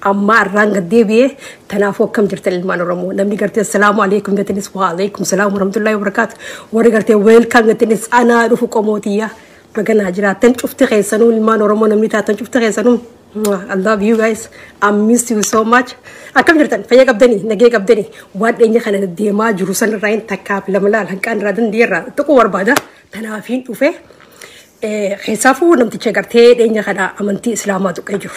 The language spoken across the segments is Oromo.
Amma irraan gad deebi'ee. Tanaafuu akkam jirtan, ilmaan Oromoo? Namni gartee assalaamu alaikum jettanis, wa alaikum salaam warahmatullahi wabarakaatu. Warri gartee welcome jettanis, anaa dhufu qomootiyya, baganaa jiraattan cufti keessanuu. Ilmaan Oromoo namni taatan cufti keessanuu, I love you guys. I miss you so much. Akkam jirtan? Fayya qabdanii? Nagee qabdanii? Waan dhiyeenya kana deemaa jiru sanirraa hin takkaaf lama laal hanqaan irraa dandeerraa tuquu barbaada. Tanaafiin dhufe. Keessaafuu namticha gartee dhiyeenya kana amantii Islaamaa tuqee jiru.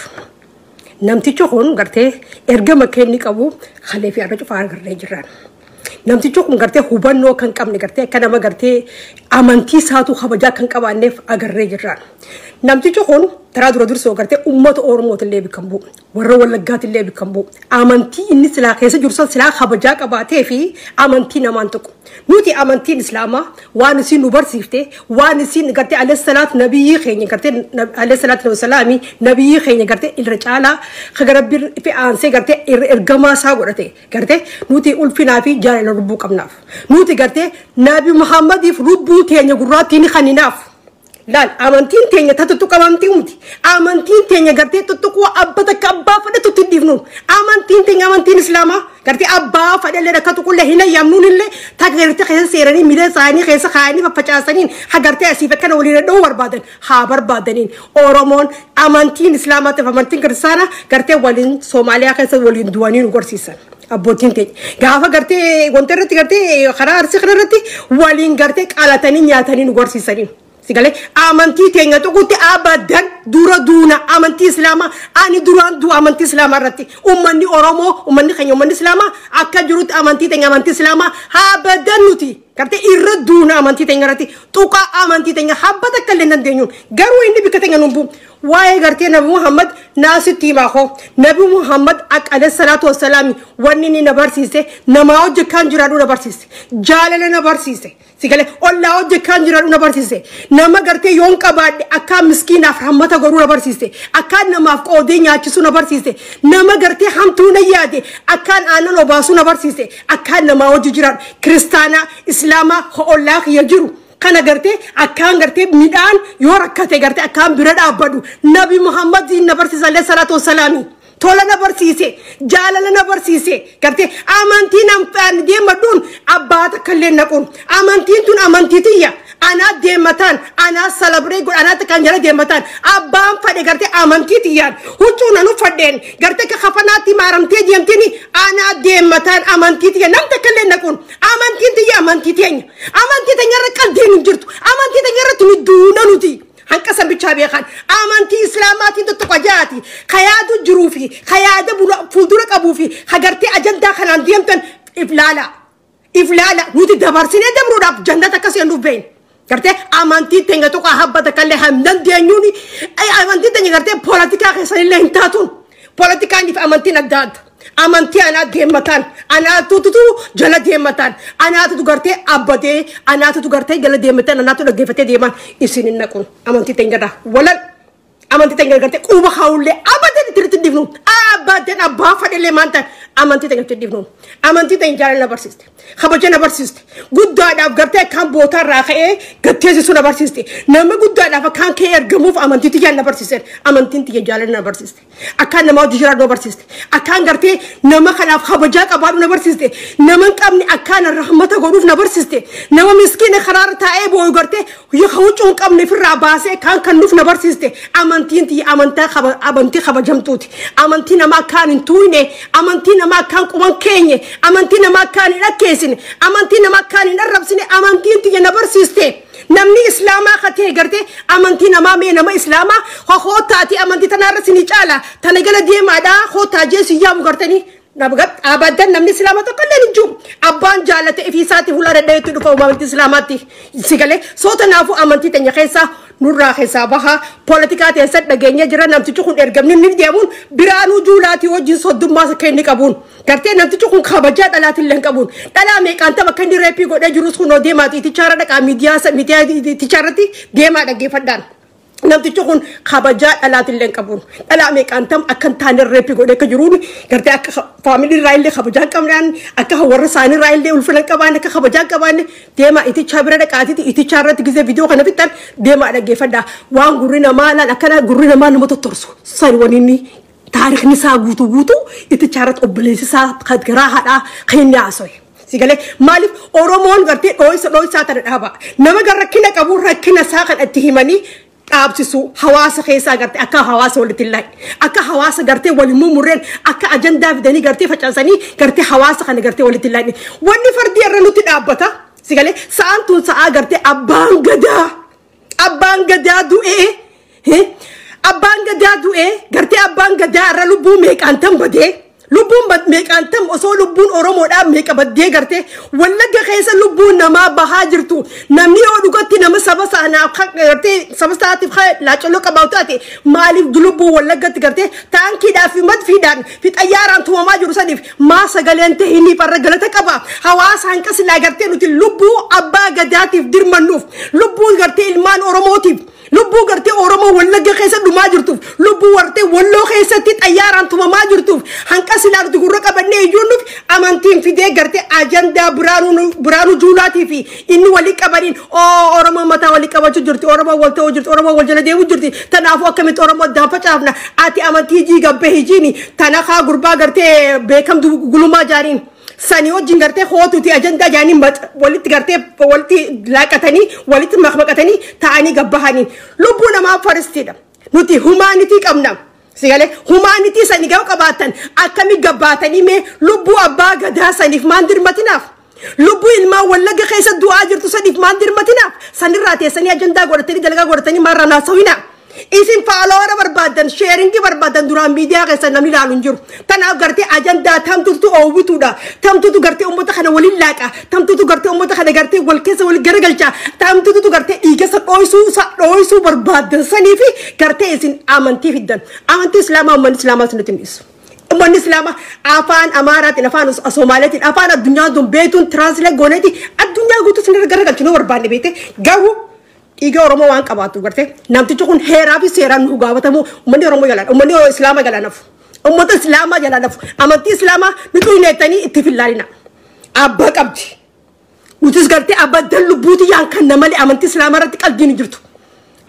Namtichi kun gartee ergama kenni qabu kalee fi arra cufaa agarree jirran. Namtichi kun gartee hubannoo kan qabne, gartee akka nama gartee amantii isaatu kabajaa kan qabaanneef agarree jirran. Namtichi kun taraa dura dursoo gartee uummata Oromootillee bakka bu'u, warra Wallaggaatillee bakka bu'u. Amantii inni silaa keessa jiru san silaa kabajaa qabaatee fi amantii namaan tuqu. Nuti amantiin Islaamaa waan isin nu barsiifte, waan isin gartee alayhi salaatu nabiyyii keenya gartee alayhi salaatu wasalaami nabiyyii keenya gartee irra caalaa kaga Rabbiin fi aansee gartee ergamaa isaa godhate, gartee nuti ulfinaa fi jaalala lubbuu qabnaaf. Nuti gartee Nabi Muhammadiif lubbuu teenya gurraattii ni kaninaaf. Laal, amantiin teenya ta tuttuqamamtii miti. Amantiin teenya gartee tuttuquu abba takka abbaa fedhe tutti dhiifnu. Amantiin teenya, amantiin Islaamaa, gartee abbaa fedhellee akka tuqullee hin ayyamnuun illee takka gartee keessa seeranii miila isaanii keessa kaayanii faffacaasaniin ha gartee asiif akkana waliin dha'uu barbaadan haa barbaadaniin. Oromoon amantiin Islaamaatiif amantiin Kiristaanaa gartee waliin Soomaaliyaa keessa waliin du'anii nu gorsiisan. Abbootiin teenya gaafa gartee wanta irratti gartee karaa Arsii kana irratti waliin gartee qalatanii nyaatanii nu gorsiisanii. Sigalee amantii teenya tuqutti abadan dura duuna. Amantii Islaamaa ani duraan du'a amantii Islaamaa irratti. Uummanni Oromoo, uummanni keenya, uummanni Islaamaa akka jirutti amantii teenya, amantii Islaamaa abadan nuti gartee irra duuna. Amantii teenya irratti tuqaa amantii teenya habba takka illee hin dandeenyu. Garuu inni bikka teenya nuun bu'u. Waa'ee gartee Nabi Muhammad naasitti himaa koo, Nabi Muhammad alayhi salaatu wassalaami wanni inni na barsiise, namaa hojjekaan jiraadhu na barsiise, jaalala na barsiise, sigalee ollaa hojjekaan jiraadhu na barsiise, nama gartee yoon qabaadhe akkaan miskiinaaf rahmata godhuu na barsiise, akkaan namaaf qoodee nyaachisuu na barsiise, nama gartee hamtuu na yaade akkaan aannan obaasuu na barsiise, akkaan namaa hojii jiraadhu, Kiristaanaa Islaamaa ollaa kiyya jiru kana gartee akkaan gartee midhaan yoo rakkate gartee akkaan bira dhaabbadhu Nabi Muhammad na barsiise alayhi salaatu wassalaami. Tola na barsiise, jaalala na barsiise. Gartee amantiin an deemadhuun abbaa takka illee naquun, amantiin tun amantii tiyya, anaa deemataan, anaa celebrate godha, anaa takkaan jala deemataan. Abbaan fadhe gartee amantii tiyyaan huccuu nan uffadheen gartee akka kafanaatti maaramtee deemtini, anaa deemataan amantii tiyya nam takka illee naquun. Amantiin tiyya amantii teenya, amantii teenya irra qaldiin hin jirtu, amantii teenya irratti nu duuna. Nuti hanqa san bichaa beekan amantii Islaamaatiin tuttuqa jaati kayaadu jiruu fi kayaada fuuldura qabuu fi hagartee ajandaa kanaan deemtan iflaala iflaala. Nuti dabarsinee dabruudhaaf jannata akka seenuuf beekna. Gartee amantii teenya tuqa habba takkallee hin dandeenyuuni. Amantii teenya gartee poolitikaa keessanillee hin taatuun. Poolitikaan fi amantiin adda adda. Amantii anaa deemataan, anaatutu jala deemataan, anaatutu gartee abbatee, anaatutu gartee jala deemataan, anaatu dhaggeeffatee deeman. Isin hin naquun amantii teenya irraa walal. Amantii teenya gartee quba haawullee abadan itti dhifnu, abadan abbaa fadhellee maanta amantii teenya itti dhifnu. Amantii teenya jaalala na barsiiste, kabaja na barsiiste, guddaadhaaf gartee akkaan bootaa irraa ka'ee gatteessisu na barsiiste, nama guddaadhaaf akkaan ka'ee ergamuuf amantii tiyya na barsiiste. Amantiin tiyya jaalala na barsiiste, akkaan nama hojii jiraadhu na barsiiste, akkaan gartee nama kanaaf kabajaa qabaadhu na barsiiste, nama hin qabne akkaan rahmata godhuuf na barsiiste, nama miskiina karaarra taa'ee boo'u gartee huccuu hin qabne ofirraa baasee kaan kennuuf na barsiiste. Amantiin tiyya amantaa amantii kabajamtuuti. Amantii nama akkaan hin tuuyne, amantii nama akkaan quban keenye, amantii nama akkaan hin dhakkeessine, amantii nama akkaan hin arrabsine amantiin tiyya na barsiiste. Namni Islaamaa katee gartee amantii namaa, mee nama Islaamaa hootaati amantii tanaarra sinii caala tana gala deemaadhaa hootaa jee si yaamu gartanii abadan namni Islaamaa tokko illee hin jiru. Abbaan jaalate ifii isaatti fuula dadhabeetti dhufa amantii Islaamaatti. Si galee soo tanaafuu amantii teenya keessaa nurraa keessaa bahaa. Poolitikaa teessan dhageenya jira. Namtichi kun ergamni inni deemuun Biraanuu Juulaatii wajjin soddummaa akka inni qabuun, gartee namtichi kun kabajaa dhalaatillee hin qabuun, dhalaa meeqaan tapha akka inni rape godhee jirus kun deemaati itichaarra dhaqaa, miidiyaa itichaarratti deemaa dhaggeeffadhaan. Namtichi kun kabajaa dhalaatillee hin qabuun, dhalaa meeqaan tam akka hin taane rape godhee akka jiruun, gartee akka family irraa illee kabajaa hin qabnaan, akka warra isaanii irraa illee ulfina hin qabaanne, akka kabajaa hin qabaanne deemaa itichaa bira dhaqaatiti itichaa irratti gizee viidiyoo kana fixan deemaa dhaggeeffadhaa. Waan gurri namaa laal akkana gurri namaa nama tottorsu san wani inni Taarikhni isaa guutuu guutuu itti irratti obboleessi isaa garaa haadhaa kan inni haasa'e. Sigalee maaliif Oromoon gartee dhooysa dhooysaa tana dhaaba. Nama gar rakkina qabu rakkina isaa kan itti himanii dhaabsisu hawaasa keessaa gartee akka hawaasa walitti hin laayne, akka hawaasa gartee waliin mummurreen, akka ajandaa fidanii gartee facaasanii gartee hawaasa kana gartee walitti hin laayne. Wanni fardii irra nutti dhaabbata. Sigalee sa'aan tun sa'aa gartee abbaan gadaa du'ee, abbaan gadaa du'ee, gartee abbaan gadaa irra lubbuu meeqaan tan badee, lubbuun meeqaan tam, osoo lubbuun Oromoodhaa meeqa baddee, gartee Wallagga keessa lubbuun namaa bahaa jirtu. Namni yoo dhugatti nama saba sanaaf gartee saba isaatiif laacalloo qabaatu taate, maaliif lubbuu Wallaggatti gartee taankiidhaa fi madfiidhaan fi xayyaaraan tumamaa jiru saniif maa sagaleen tahiniif irra galata qaba? Hawaasa hanqasilaa gartee nuti lubbuu abbaa gadaatiif dirmannuuf, lubbuu gartee ilmaan Oromootiif, lubbuu gartee Oromoo Wallagga keessa dhumaa jirtuuf, lubbuu gartee Walloo keessatti xayyaaraan tumamaa jirtuuf hanqa silaa nuti gurra qabannee ijoonnuuf, amantiin fidee gartee ajandaa Biraanuu Juulaatii fi inni walii qabaniin oo Oromoo mataa walii qabachuu jirti, Oromoo wal ta'uu jirti, Oromoo wal jala deemuu jirti. Tanaafuu akkamitti Oromoo addaan facaafna? Ati amantii jiiga bahijiini tanakaa gurbaa gartee beekamtu gulumaa jaaniin sanii wajjin gartee hootuuti ajandaa jaanii walitti gartee walitti laaqatanii, walitti maqmaqatanii ta'anii gabbahanii. Lubbuu namaa firstiidha. Nuti humanity qabna. Sigalee humanity sanii gaba qabaatan akkami gabbaatanii mee lubbuu abbaa gadaa saniif maan dirmatinaaf? Lubbuu ilmaan Wallagga keessa du'aa jirtu saniif maan dirmatinaaf? Sanirraa teessanii ajandaa godhatanii, dalagaa godhatanii maarraa naasawinaa. Isin follower barbaadan, sharing barbaadan, duraan miidiyaa keessa namni ilaalu hin jiru. Tanaaf gartee ajandaa tamtutu oowwituudha. Tamtutu gartee uummata kana waliin laaqa. Tamtutu gartee uummata kana gartee wal keessa wal garagalcha. Tamtutu gartee dhiiga isa dhooysuu barbaadan sanii fi gartee isin amantii fiddan. Amantii Islaamaa uummanni Islaamaa isinitti hin dhiisu. Uummanni Islaamaa afaan Amaaraatiin, afaan Somaaliitiin, afaan addunyaan tun beektuun translate gooneeti addunyaa guutuu isin garagalchu nu barbaanne beekte. Garuu dhiiga Oromoo waan qabaatu gartee namtichi kun heeraa fi seeraan nu gaafatamu uummanni Oromoo jalaan, uummanni Islaamaa jalaan hafu. Uummata Islaamaa jalaan hafu. Amantii Islaamaa nu xuyneettanii itti fillaalina. Abbaa qabdi. Nutis gartee abaddan lubbuuti yaan kan malee amantii Islaamaa irratti qalbiin hin jirtu.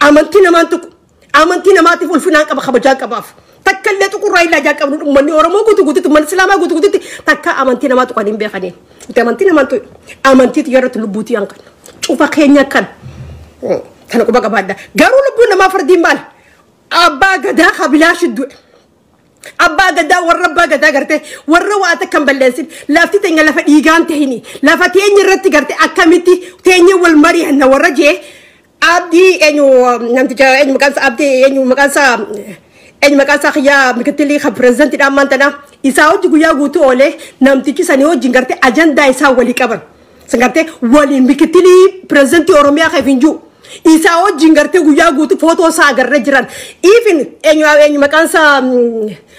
Amantii namaan tuqu. Amantii namaatiif ulfinaan qaba, kabajaan qabaaf. Takka illee tuqurraa illaa jaa qabnu. Uummanni Oromoo guutuu guututti, uummanni Islaamaa guutuu guututti takka amantii namaa tuqanii hin beekaniin. Nuti amantii namaan tuqu. Amantiitu yerootti lubbuuti yaan kan. Cufa keenya kan. Kana quba qabaadha. Garuu lubbuun namaa fardiin maali? Abbaa gadaa kabilaa shidduudha. Abbaa gadaa, warra abbaa gadaa gartee warra waa takka hin balleessin, lafti teenya lafa dhiigaan tahini, lafa teenya irratti gartee akkamitti teenya wal mari'anna warra jee, Abdii eenyu, namticha eenyu maqaan isaa, Abdii eenyu maqaan isaa, eenyu maqaan isaa, kiyyaa mikittilii kan pirezidantiidha ammaan tana, isaa hojii guyyaa guutuu oolee namtichi sanii wajjin gartee ajandaa isaa walii qaban. San gartee waliin mikittilii pirezidantii Oromiyaa kan hin jiru. Isaa wajjin gartee guyyaa guutuu footoo isaa agarree jiran. Ifin eenyu maqaan isaa,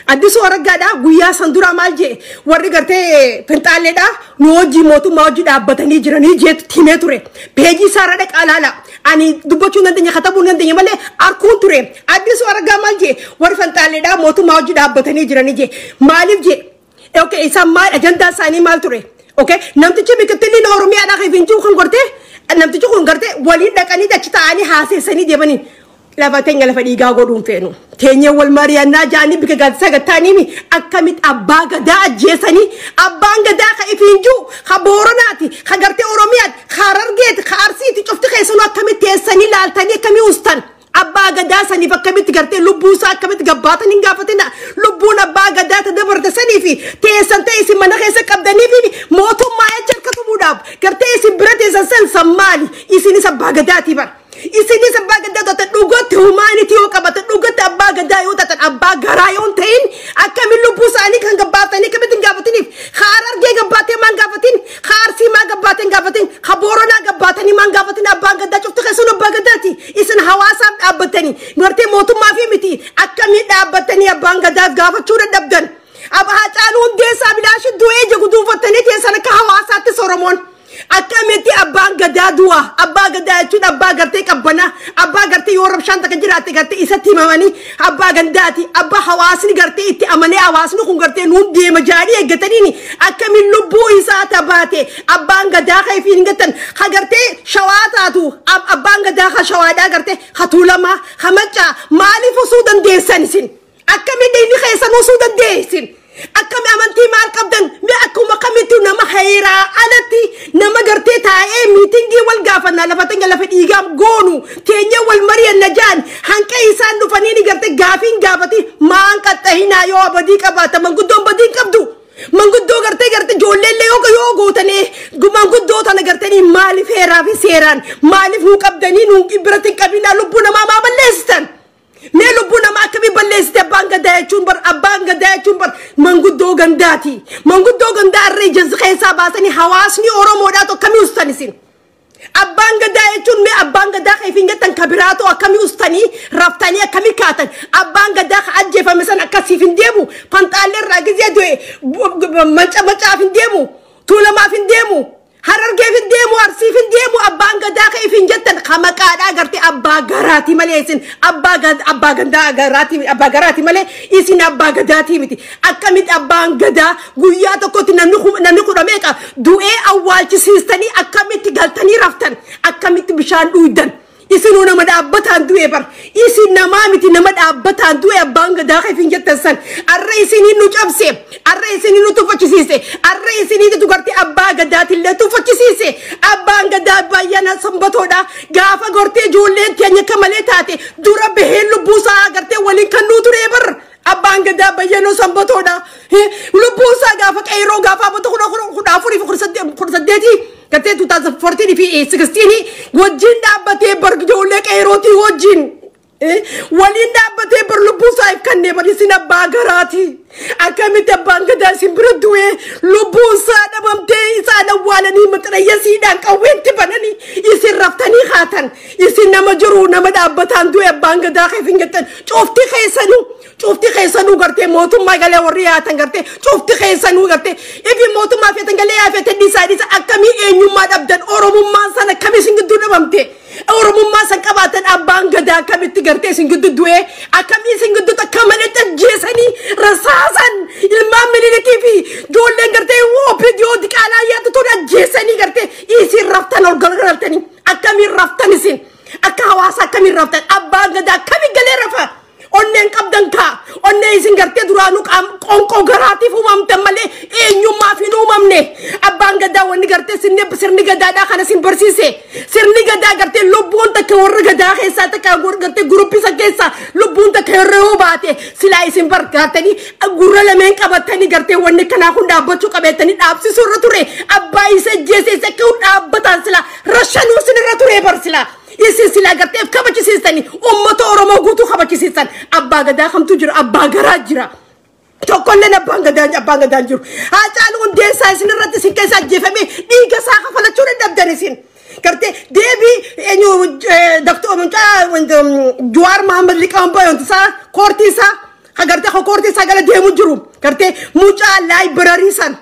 Addisuu Araggaadha, guyyaa san dura maal jee? Warri gartee finxaalleedha nu hojii mootummaa hojii dhaabbatanii jiranii jeetu himee ture. Peejii isaa irra dhaqaa ilaala. Ani dubbachuu hin dandeenye, katabuu hin dandeenye malee arkuun ture. Addisuu Araggaa maal jee? Warri finxaalleedha mootummaa hojii dhaabbatanii jiranii jee. Maaliif jee? Okay, isaan maal, ajandaa isaanii maal ture? Okay, namtichi mikittilli Oromiyaadhaa kan hin jiru kan gortee namtichi kun gartee waliin dhaqanii achi taa'anii haaseessanii deemanii, lafa teenya lafa dhiigaa godhuun feenu. Teenya wal mari'annaa jaanii bika gaazexaa gattaanii akkamitti abbaa gadaa ajjeesanii? Abbaan gadaa ka ifiin jiru ka Booranaati, ka gartee Oromiyaati, ka Harargeeti, ka Arsiiti, cufti keessanuu akkamitti teessanii laaltanii akkamii ustan? Abbaa gadaa saniif akkamitti gartee lubbuu isaa akkamitti gabbaatan hin gaafatina? Lubbuun abbaa gadaa ta dabarte sanii fi teessan ta'e isin mana keessa qabdanii fi mootummaa jecha harka tumuudhaaf gartee isin bira teessan san san maali? Isinis abbaa gadaatii bara. Isinis abbaa gadaa taatan, dhugatti humanity yoo qabatan, dhugatti abbaa gadaa yoo taatan, abbaa garaa yoo hin ta'in, akkamiin lubbuu isaanii kan gabbaatanii akkamitti hin gaafatiniif? Ka Harargee gabbaatee maan gaafatin? Ka Arsii maa gabbaatee hin gaafatin? Ka Booranaa gabbaatanii maan gaafatin? Abbaan gadaa cufti keessan abbaa gadaati. Isin hawaasaaf dhaabbatanii gartee mootummaa fi miti, akkamiin dhaabbatanii abbaan gadaaf gaafachuu dadhabdan? Abba Hacaaluu Hundeessaa bilaashi du'ee jiru duufattanii teessan akka hawaasaattis Oromoon. Akkamitti abbaan gadaa du'a? Abbaa gadaa jechuun abbaa gartee qabbanaa, abbaa gartee yoo rabshaan takka jiraatte gartee isatti himamanii, abbaa gandaati, abbaa hawaasni gartee itti amanee hawaasni kun gartee nuun deema jaanii eeggataniini, akkamiin lubbuu isaa tabaate abbaan gadaa kan ifiin hin gattan? Ha gartee Shawaa taatu, abbaan gadaa ha Shawaadhaa gartee ha Tuulamaa ha Maccaa maaliif osoo dandeessan isin? Akkamiin dhiigni keessan osoo dandeessin? Akkami amantii maal qabdan? Mee akkuma kamitti nama heeraa alatti nama gartee taa'ee miitingii wal gaafannaa lafa tanga lafa dhiigaa goonu teenyee wal mari'anna jaan hanqa isaan dhufanii ni gartee gaafiin gaafati maan qaxxahinaa yoo badii qabaata manguddoon badii hin qabdu. Manguddoo gartee gartee ijoolleellee yoo gootanii manguddoo tana gartanii maaliif heeraa fi seeraan maaliif nuu qabdanii nuu biratti hin qabinaa lubbuu namaa maa balleessitan? Mee lubbuu namaa akkamii balleessite? Abbaan gadaa jechuun bar, abbaan gadaa jechuun bar manguddoo gandaati. Manguddoo gandaa irra ija keessaa baasanii hawaasni Oromoodhaatu akkamii ustan isin? Abbaan gadaa jechuun mee abbaan gadaa kan ifin jettan kabiraatoo akkamii ustanii raftanii akkamii kaatan? Abbaan gadaa kan ajjeefame san akkasiif hin deemu, fanxaallee irraa gizee du'e maca macaaf hin deemu, tuulamaaf hin deemu, harargeef hin deemu, arsiif hin deemu. Abbaan gadaa kan ifin jettan kan maqaadhaa gartee abbaa garaati malee isin abbaa gandaa garaati, abbaa garaati malee isin abbaa gadaatii miti. Akkamitti abbaan gadaa guyyaa tokkotti namni 10 meeqa du'ee awwaalchisiistanii akkamitti galtanii raftan? Akkamitti bishaan dhuydan? Isinuu nama dhaabbataan du'e bar, isin namaa miti, nama dhaabbataan du'e abbaan gadaa kan ifin jettan san. Arra isinii nu cabse, arra isinii nu tuffachisiise, arra isiniitu gartee abbaa gadaatillee tuffachisiise. Abbaan gadaa baay'ana sanbatoodha gaafa gartee ijoolleen teenya akka malee taate dura bahee lubbuu isaa gartee waliin kan nuu ture bar. Abbaan gadaa bayyanoo sanbatoodha lubbuu isaa gaafa qeeroo gaafa abota 14 fi 18 gartee 2014 fi 16 wajjin dhaabbatee bar, ijoollee qeerootii wajjin waliin dhaabbatee bar, lubbuu isaa if kennee bar. Isin abbaa garaati. Akkamitti abbaan gadaa isin bira du'ee lubbuun isaa dhabamtee isaan awwaalanii maxxanayyasiidhaan qawweetti bananii isin raftanii haatan? Isin nama jiru, nama dhaabbataan du'e abbaan gadaa keef hin jettan. Cufti keessanuu gartee mootummaa galee warri yaatan gartee cufti keessanuu gartee ifi mootummaa feetan galee yaafete dhiisaa dhiisa. Akkamii eenyummaa dhabdan? Oromummaan sana akkamii isin gidduu dhabamte? Oromummaa san qabaatan abbaan gadaa akkamitti gartee isin gidduu du'ee, akkamii isin gidduutti akka malee ajjeesanii rasaasan ilmaan Minilikii fi ijoolleen gartee OPDO diqaalaa yaaddu tun ajjeesanii gartee isin raftan ol garagaltanii? Akkamiin raftan isin akka hawaasa? Akkamiin raftan? Abbaan gadaa akkamii galee rafa? Onneen qabdan kaa onnee isin gartee duraanuu qoonqoo garaatiif uumamtan malee eenyummaaf hin uumamne. Abbaan gadaa wanni gartee sirni gadaadhaa kana isin barsiise, sirni gadaa gartee lubbuun takka warra gadaa keessaa takka gartee guruppisa keessaa lubbuun takka yeroo yoo baate silaa isin bargaatanii gurra lameen qabatanii gartee wanni kanaa kun dhaabbachuu qabeettanii dhaabsisuu irra ture. Abbaa isa ajjeese isa akka dhaabbatan silaa rashanuu isin irra ture bar. Silaa isin silaa gartee kabachisiistanii uummata Oromoo guutuu kabachisiistan. Abbaa gadaa kamtu jira? Abbaa garaa jira. Tokkolleen abbaan gadaan jiru. Haacaaluu Hundeessaa isin irratti isin keessa ajjeefamee dhiiga isaa kafalachuu dadhabdan isin. Gartee deebii eenyu daktuu Jawaar Mahammad liqaambaa isaa koortii isaa gartee koortii isaa gala deemu jiru. Gartee mucaa library san.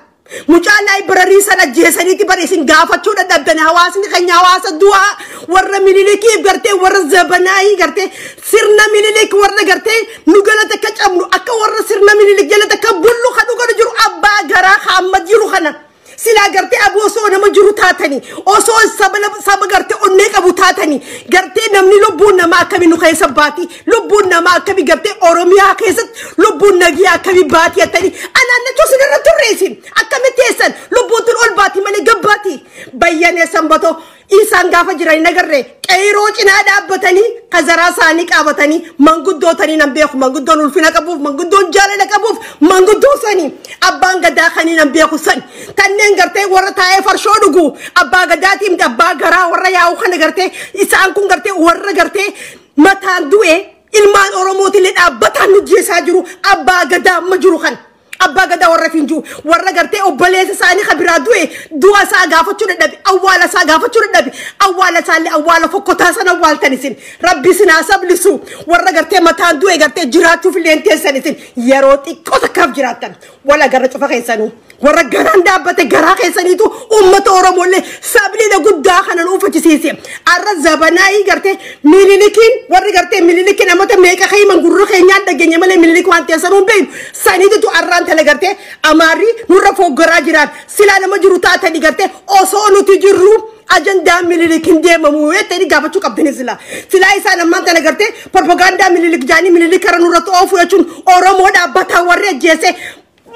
Mucaa library sana ajjeesaniiti bara isin gaafachuu dadhabdan. Hawaasni keenya hawaasa du'aa warra Minilikiif gartee warra zabanaayii gartee sirna Minilik warra gartee nu galata akka cabnu akka warra sirna Minilik jalatti akka bullu kan dhugan jiru abbaa garaa hamma jiru kana. Silaa gartee aboo osoo nama jiru taatanii, osoo saba gartee onnee qabu taatanii, gartee namni lubbuun namaa akkamii nu keessa baati, lubbuun namaa akkamii gartee Oromiyaa keessatti lubbuun nagiyaa akkamii baati jettanii anaannachuu isin irra turre. Isin akkamitti teessan? Lubbuun tun ol baati malee gabbaati. Bayyanee Sanbatoo isaan gaafa jiran hin agarre qeyroo cinaa dhaabbatanii kazaraa isaanii qabatanii manguddootanii nan beeku, manguddoon ulfina qabuuf, manguddoon jaalala qabuuf, manguddoo sanii abbaan gadaa kanii nan beeku san tanneen gartee warra taa'ee farshoo dhugu abbaa gadaatii miti. Abbaa garaa warra yaa'u kana gartee isaan kun gartee warra gartee mataan du'e ilmaan Oromootillee dhaabbataan nu jeesaa jiru abbaa gadaa amma jiru kana. Abbaa gadaa warra finjuu warra gartee obboleessa isaanii kan biraa du'e du'a isaa gaafachuu dadhabe, awwaala isaa gaafachuu dadhabe, awwaala isaallee awwaala fokkotaa sana awwaaltan isin. Rabbi isin haa sablisu. Warra gartee mataan du'e gartee jiraachuuf illee hin teessan. Isin yeroo xiqqoo takkaaf jiraattan wala garra cufa keessanuu warra garaan dhaabbate garaa keessaniitu uummata Oromollee sabliidha guddaa kanan uffachisiise. Arra zabanaayii gartee Minilikiin warri gartee Minilikiin namoota meeqa himan gurra keenyaan dhageenye malee Minilik waan teessanuu hin beeknu saniitu arraan tala gartee amaarri nurra foggoraa jiraan. Silaa nama jiru taatanii gartee osoo nuti jirru Ajandaa Minilik hin deemamu jettanii gaafachuu qabdanii sila. Silaa isaan ammaan tana gartee propagaandaa Minilik jaanii Minilik kara nurratti oofu jechuun Oromoo dhaabbataa warri ajjeese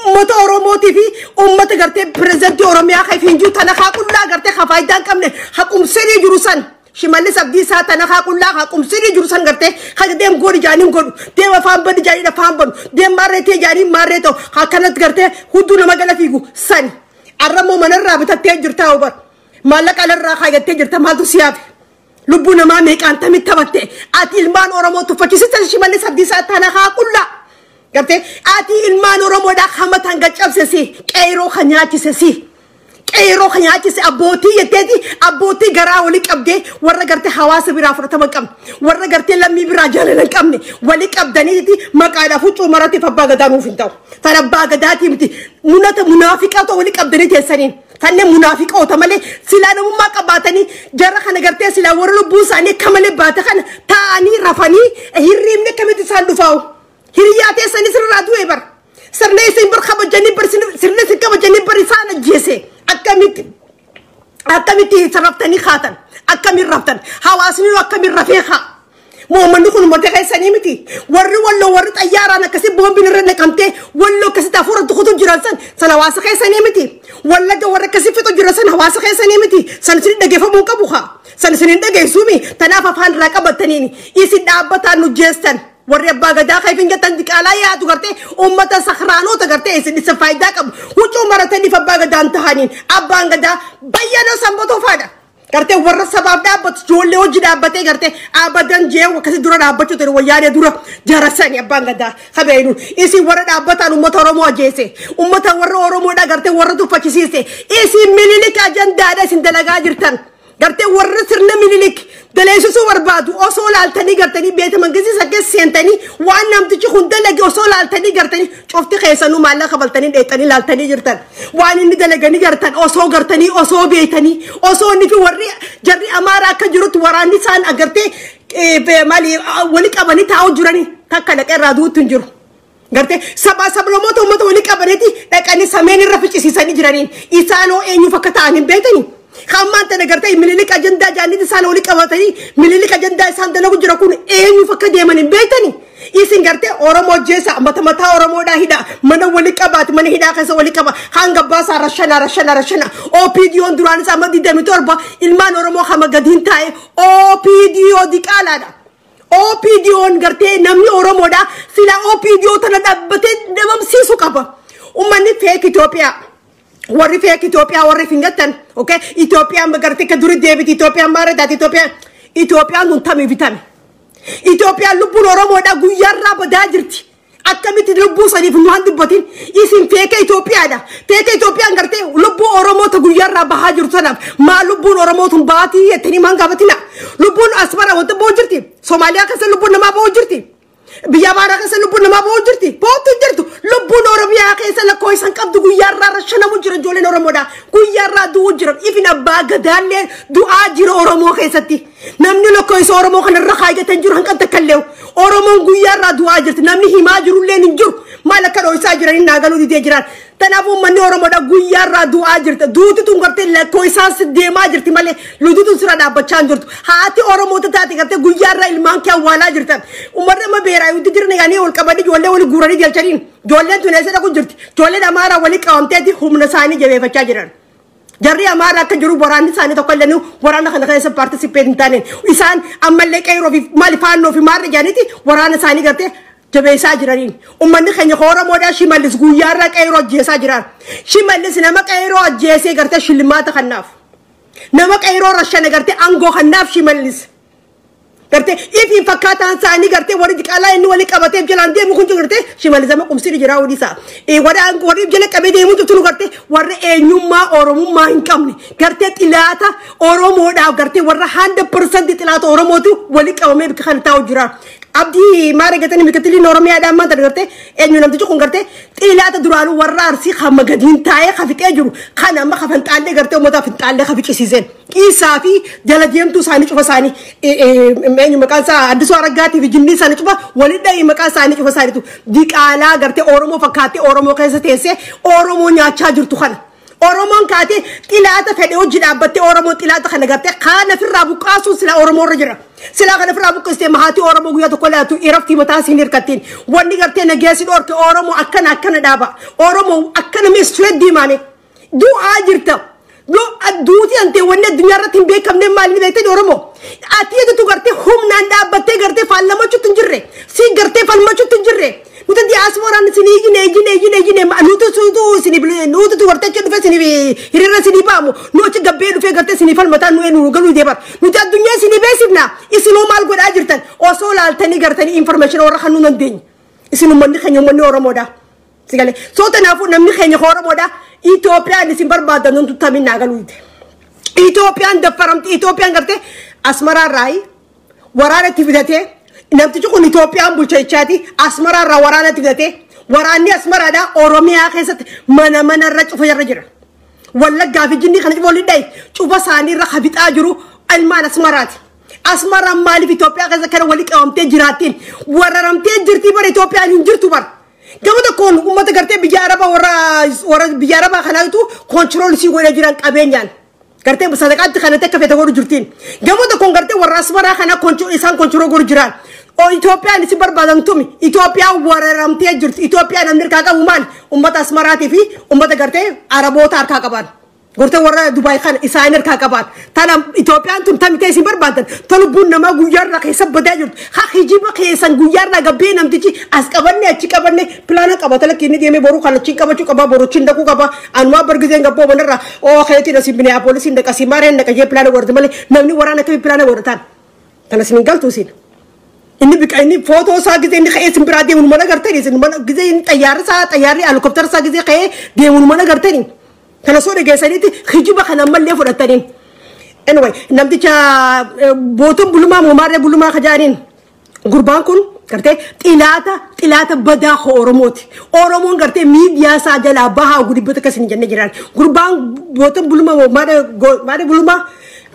uummata Oromootii fi uummata gartee pirezidantii Oromiyaa kan hin jiru tana haa qullaa gartee haa faayidaa hin qabne haqumsirii jiru san. Shimallis Abdiisaa tana haa qullaa haqumsirii jiru san gartee haga deem godhi jaanii godhu deem afaan bani jaanii afaan banu deem maarree ta'e jaanii maarree ta'u akkanatti gartee hudduu nama gala fiigu sani. Arrammoo manarraa bitattee jirtaa hubar. Maallaqa alarraa kaayyattee jirta maaltu si hafe? Lubbuu namaa meeqaan tamitti taphatte? Ati ilmaan Oromoo tuffachiisiste Shimallis Abdiisaa tana haa qullaa. Gartee ati ilmaan Oromoodhaa hamataan gaccabsisi qeeroo kan nyaachisesi. Qeeroo kan nyaachise abbootii jetteeti abbootii garaa walii qabdee warra gartee hawaasa biraa fudhatama hin qabne warra gartee lammii biraa jaalala hin qabne walii qabdaniiti maqaadhaaf huccuu maratteef abbaa gadaa nuuf hin ta'u. Tan abbaa gadaatii miti munata munaafiqaatoo walii qabdanii teessaniin. Tanneen munaafiqoota malee silaa namummaa qabaatanii jara kana gartee silaa warra lubbuu isaanii akka malee baate kana taa'anii rafanii hirriibni akkamitti isaan dhufaa'u. Hiriyyaa teessanii sirraa du'e bar. Sirna isin bar kabajanii bar sirna isin kabajanii bar isaan ajjeese. Akkamitti akkamitti sarraftanii kaatan akkamiin raftan hawaasni akkamiin rafee kaa. Moommanni kun uummata keessanii miti. Warri walloo warri xayyaaraan akkasii boombiin irra naqamtee walloo akkasitti hafuura tukutu jiran san san hawaasa keessanii miti. Wallagga warra akkasii fixu jiran san hawaasa keessanii miti. San isin dhageeffamuu qabu haa. San isin hin dhageessuumi. Tanaaf afaan irraa qabataniini. Isin dhaabbataan nu jeestan. Warri abbaa gadaa kan ifin jettan diqaalaa yaadu gartee uummata sakraanota gartee isin isa faayidaa qabu. Huccuu marataniif abbaa gadaan tahaniin abbaan gadaa bayyanoo sanbatoo faadha. Gartee warra sabaaf dhaabbatu ijoollee hojii dhaabbatee gartee abadan jee akkasii dura dhaabbachuu ture wayyaanee dura jarasani abbaan gadaa kabeenuun isin warra dhaabbataan uummata Oromoo ajjeese uummata warra Oromoodha gartee warra tuffachisiise isin Minilik ajandaadha isin dalagaa jirtan. Gartee warra sirna Minilik daleessisuu barbaadu osoo laaltanii gartanii beeta mangisiisa keessa seentanii waan namtichi kun dalage osoo laaltanii gartanii cufti keessanuu maallaqa kaffaltanii dheexanii laaltanii jirtan. Waan inni dalaganii gartan osoo gartanii osoo beetanii osoo inni fi warri jarri Amaaraa akka jirutti waraanni isaan agartee maali wali qabanii taa'u jiranii takka dhaqee irraa duutti hin jiru. Gartee sabaa sablamoota uummata walii qabaniiti dhaqanii sameen irra ficcisiisanii jiraniin isaanoo eenyuuf akka ta'an hin beekanii. Hammaan tana gartee Minilik ajandaa jaalliti isaan walii qabatanii Minilik ajandaa isaan dalagu jira kun eenyuuf akka deeman hin beektanii. Isin gartee Oromoo jeessa mata mataa Oromoodhaa hidhaa mana walii qabaati mana hidhaa keessa walii qaba hanga baasaa rashana rashana rashana OPDO'n duraan isaa amma 27 ilmaan Oromoo hama gadiin taa'e OPDO diqaalaadha. OPDO'n gartee namni Oromoodhaa sila OPDO tana dhaabbatee dhabamsiisuu qaba. Uummanni feek Itoophiyaa. Warri feek Itoophiyaa warri fingattan okay Itoophiyaan gartee akka duri deebiti Itoophiyaan maara taate Itoophiyaan Itoophiyaan kun tamii bitame. Itoophiyaan lubbuun Oromoodhaa guyyaarraa badaa jirti. Akkamitti lubbuu saniif nu waan dubbatin isin feeka Itoophiyaadha. Feeka Itoophiyaan gartee lubbuu Oromoota guyyaarraa bahaa jirtu sanaaf maa lubbuun Oromootu baatii jettanii maan gaafatina. Lubbuun Asmara wanta ba'u jirti. Soomaaliyaa keessa lubbuun namaa ba'u jirti. Biyya Amaaraa keessa lubbuun namaa ba'u jirti. Ba'utu hin jirtu. Lubbuun Oromiyaa keessa lakkoo isaan qabdu guyyaarraa rashanamu jira ijoolleen Oromoodhaa. Guyyaarraa du'uu jira. Ifin abbaa gadaallee du'aa jira Oromoo keessatti. Namni lakkoo isa Oromoo kanarra kaayyatan jiru hanqan takka illee. Oromoon guyyaarraa du'aa jirti. Namni himaa jirullee hin jiru. Maal akka dho'isaa jiranii naagaluu didee jiran. Kanaafuu uummanni Oromoodhaa guyyaarraa du'aa jirti. Duuti tun gartee lakkoo isaan deemaa jirti malee luuti tun sirra dhaabbachaa hin jirtu. Haati Oromoota taate gartee guyyaarraa ilmaan kee awwaalaa jirtan. Uummanni amma beeraa yuutti jiran eeganii wal qabanii ijoollee wal guuranii galchaniin. Ijoolleen tun eessa dhaqu jirti? Ijoolleen Amaaraa walii qabamteeti humna isaanii jabeeffachaa jiran. Jarri Amaaraa akka jiru waraanni isaanii tokko illee waraana kana keessa paartisipeet hin taaneen. Isaan ammallee qeerroo fi maali faannoo fi maarra jaaniiti waraana isaanii gartee jabeessaa jiraniin. Uummanni keenya Oromoodhaa Shimallis guyyaarraa qeerroo ajjeesaa jiran. Shimallis nama qeerroo ajjeesee gartee shillimaata kannaaf. Nama qeerroo rashana gartee aangoo kannaaf Shimallis. Gartee ifiin fakkaataan isaanii gartee warri diqaalaa inni walii qabatee jalaan deemu kun gartee Shimallis amma qumsiin jira hojii isaa. Warri jala qabee deemu jirtu gartee warra eenyummaa Oromummaa hin qabne gartee xilaata Oromoodhaaf gartee warra 100% xilaata Oromootu walii qabamee bakka kana taa'u jira. Abdii maara gatanii mikatiliin Oromiyaadhaan maanta gartee eenyu namtichi kun gartee xilaata duraanuu warra Arsii hamma gadiin taa'ee hafiqee jiru kan amma hafanxaallee gartee uummata hafinxaallee hafiqisiiseen. Isaa fi jala deemtuu isaanii cufa isaanii eenyu maqaan isaa Addisuu Araggaatii fi jinnii isaanii cufa waliin dhahii maqaa isaanii cufa isaaniitu diqaalaa gartee Oromoo fakkaattee Oromoo keessa teessee Oromoo nyaachaa jirtu kana. Oromoon kaatee xilaata fedhe hojii dhaabbattee Oromoon xilaata kana gartee kaan ofirraa buqqaasuun silaa Oromoo irra jira. Silaa kana ofirraa buqqistee mahaatii Oromoo guyyaa tokko laatu iraftii mataa siin hirkattiin. Wanni gartee nageessi dhorke Oromoo akkana akkana dhaaba. Oromoo akkana meessuet diimaame. Du'aa jirta. Duuti antee wanni addunyaa irratti hin beekamne maal ni beektani Oromoo. Ati eetutu gartee humnaan dhaabbattee gartee faallamachuutti hin jirre. Si gartee falmachuutti hin jirre. Nuti diyaaspooraan isin ijine ijine ijine ijine nuti suutu isin nuti tu gartee achi dhufe isin hiriira isin baamu nu achi gabbee dhufe gartee isin falmataa nu nu galuu deebar. Nuti addunyaa isin beeksifna isinuu maal godhaa jirtan osoo laaltanii gartanii information warra kan nu dandeenye. Isin uummanni keenya uummanni Oromoodha. Sigalee soo tanaafuu namni keenya Oromoodha. Itoophiyaan isin barbaadan nun tuttamin naa galuu dide. Itoophiyaan daffaramti Itoophiyaan gartee Asmaraarraayi waraana itti fidatee namtichi kun Itoophiyaan bulcha jechaati Asmaraarraa waraana itti fidatee waraanni Asmaraadhaa Oromiyaa keessatti mana manarra cufa irra jira. Wallaggaa fi jinni kana cufa waliin dhayi cufa isaaniirra hafixaa jiru ilmaan Asmaraati. Asmaraan maaliif Itoophiyaa keessa kana walii qabamtee jiraattiin wararamtee jirtii bara Itoophiyaan hin jirtu bara. Gama tokkoon uummata gartee biyya Arabaa warra biyya Arabaa kanaatu control sii godhee jiran qabeenyaan. Gartee sadaqaatti kanatti akka fedha godhu jirtiin. Gama tokkoon gartee warra Asmaraa kana isaan control godhu jiran. Itoophiyaan isin barbaadan tumi. Itoophiyaan wararamtee jirti. Itoophiyaan namni harkaa qabu maali? Uummata Asmaraatii fi uummata gartee Araboota harkaa qaban. Gortee warra Dubaay kana isaan harkaa qaban. Tana Itoophiyaan tun tamitee isin barbaadan. Tolubbuun namaa guyyaarraa keessa badaa jirtu. Ha hijiba keessan guyyaarraa gabbee namtichi as qabanne achi qabanne pilaana qaba. Tala inni deemee boruu kana achiin qabachuu qaba boruu achiin dhaquu qaba. Anumaa bargiseen gabboo manarraa oo keetiin asii Minneapolis dhaqa asii maareen dhaqa jee pilaana godhate malee namni waraana akkamii pilaana godhataan. Tana isin hin galtu isin. Inni bika inni footoo isaa gisee inni ka'ee isin biraa deemuun mana gartanii isin mana gisee inni xayyaarri isaa xayyaarri helikooптara isaa gisee ka'ee deemuun mana gartanii. Kana soo dhageessaniiti hijiba kana ammallee fudhataniin. Anyway, namticha bootuun bulumaa moomaarree bulumaa kajaaniin gurbaan kun gartee xilaata badaa hoo Oromooti. Oromoon gartee miidiyaa isaa jalaa bahaa gudibbata akkasiin jennee jiran. Gurbaan bootuun bulumaa moomaarree bulumaa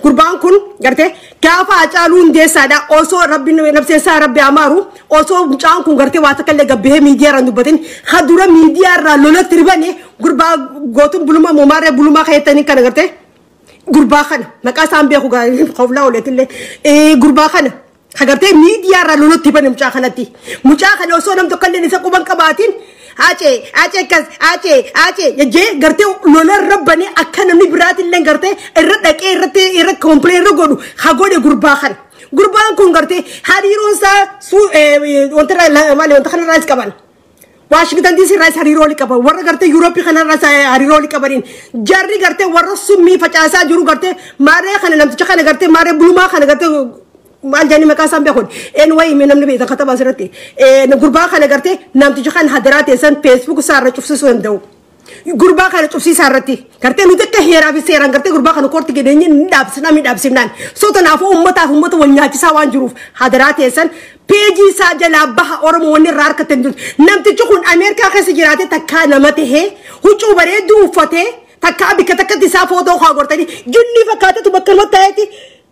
gurbaan kun gartee gaafa Hacaaluu Hundeessaadha osoo rabbi nabseessaa rabbi amaaru osoo mucaan kun gartee waa takka illee gabbahee miidiyaa irraa dubbatin ha dura miidiyaa irraa lolatti ribane gurbaa gootuun bulumaa moomaarree bulumaa kayettanii kana gartee gurbaa kana maqaa isaan beeku qoflaa ooletillee gurbaa kana hagartee miidiyaa irraa lolatti ribane mucaa kanatti mucaa kana osoo nam tokko illee isa quban qabaatiin Acee acee kas acee acee jee gartee lola rabbanii akka namni biraatillee gartee irra dhaqee irratti irra complain irra godhu haa godhe gurbaa kana. Gurbaan kun gartee hariiroon isaa wanta maali wanta kanarraa is qaban. Waashingtan DC irraa hariiroo wali qaban warra gartee Yuurooppii kanarraa hariiroo wali qabaniin jarri gartee warra summii facaasaa jiru gartee maaree kana namticha kana gartee maaree bulumaa kana gartee maal jedhanii maqaa isaan beekun anyway namni beekan kataba asirratti gurbaa kana gartee namticha kan hadaraa teessan Facebook isaarra cufsiisuu danda'u. Gurbaa kana cufsiisaa irratti gartee nuti akka heeraa fi seeraan gartee gurbaa kana koorti gedeenye ni dhaabsifnaa ni dhaabsifnaan. Soo tanaafuu uummataaf uummata wal nyaachisaa waan jiruuf hadaraa teessan peejii isaa jalaa baha Oromoo wanni irraa harkatti hin jiru. Namtichi kun Ameerikaa keessa jiraatee takkaa nama tahee huccuu bareedduu uffatee takkaa bikka takkatti isaa footoo haa gortanii jinni fakkaatetu bakka namatti ta'eeti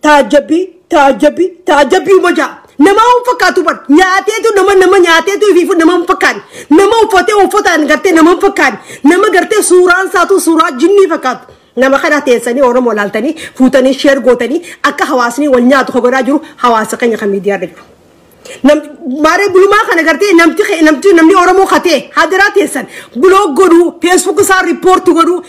taajjabbii taajjabbii taajjabbii uma ja'a. Nama hin fakkaatu bar nyaateetu nama nama nyaateetu ifiifu nama hin fakkaanne nama uffatee uffataan gartee nama hin fakkaanne nama gartee suuraan isaatu suuraa jinnii fakkaatu. Nama kana teessanii Oromoo laaltanii fuutanii sheer gootanii akka hawaasni wal nyaatu godhaa jiru hawaasa keenya kan miidiyaa irra jiru. Maaree bulumaa kana gartee namni Oromoo katee hadaraa teessan blog godhuu Facebook isaa report godhuu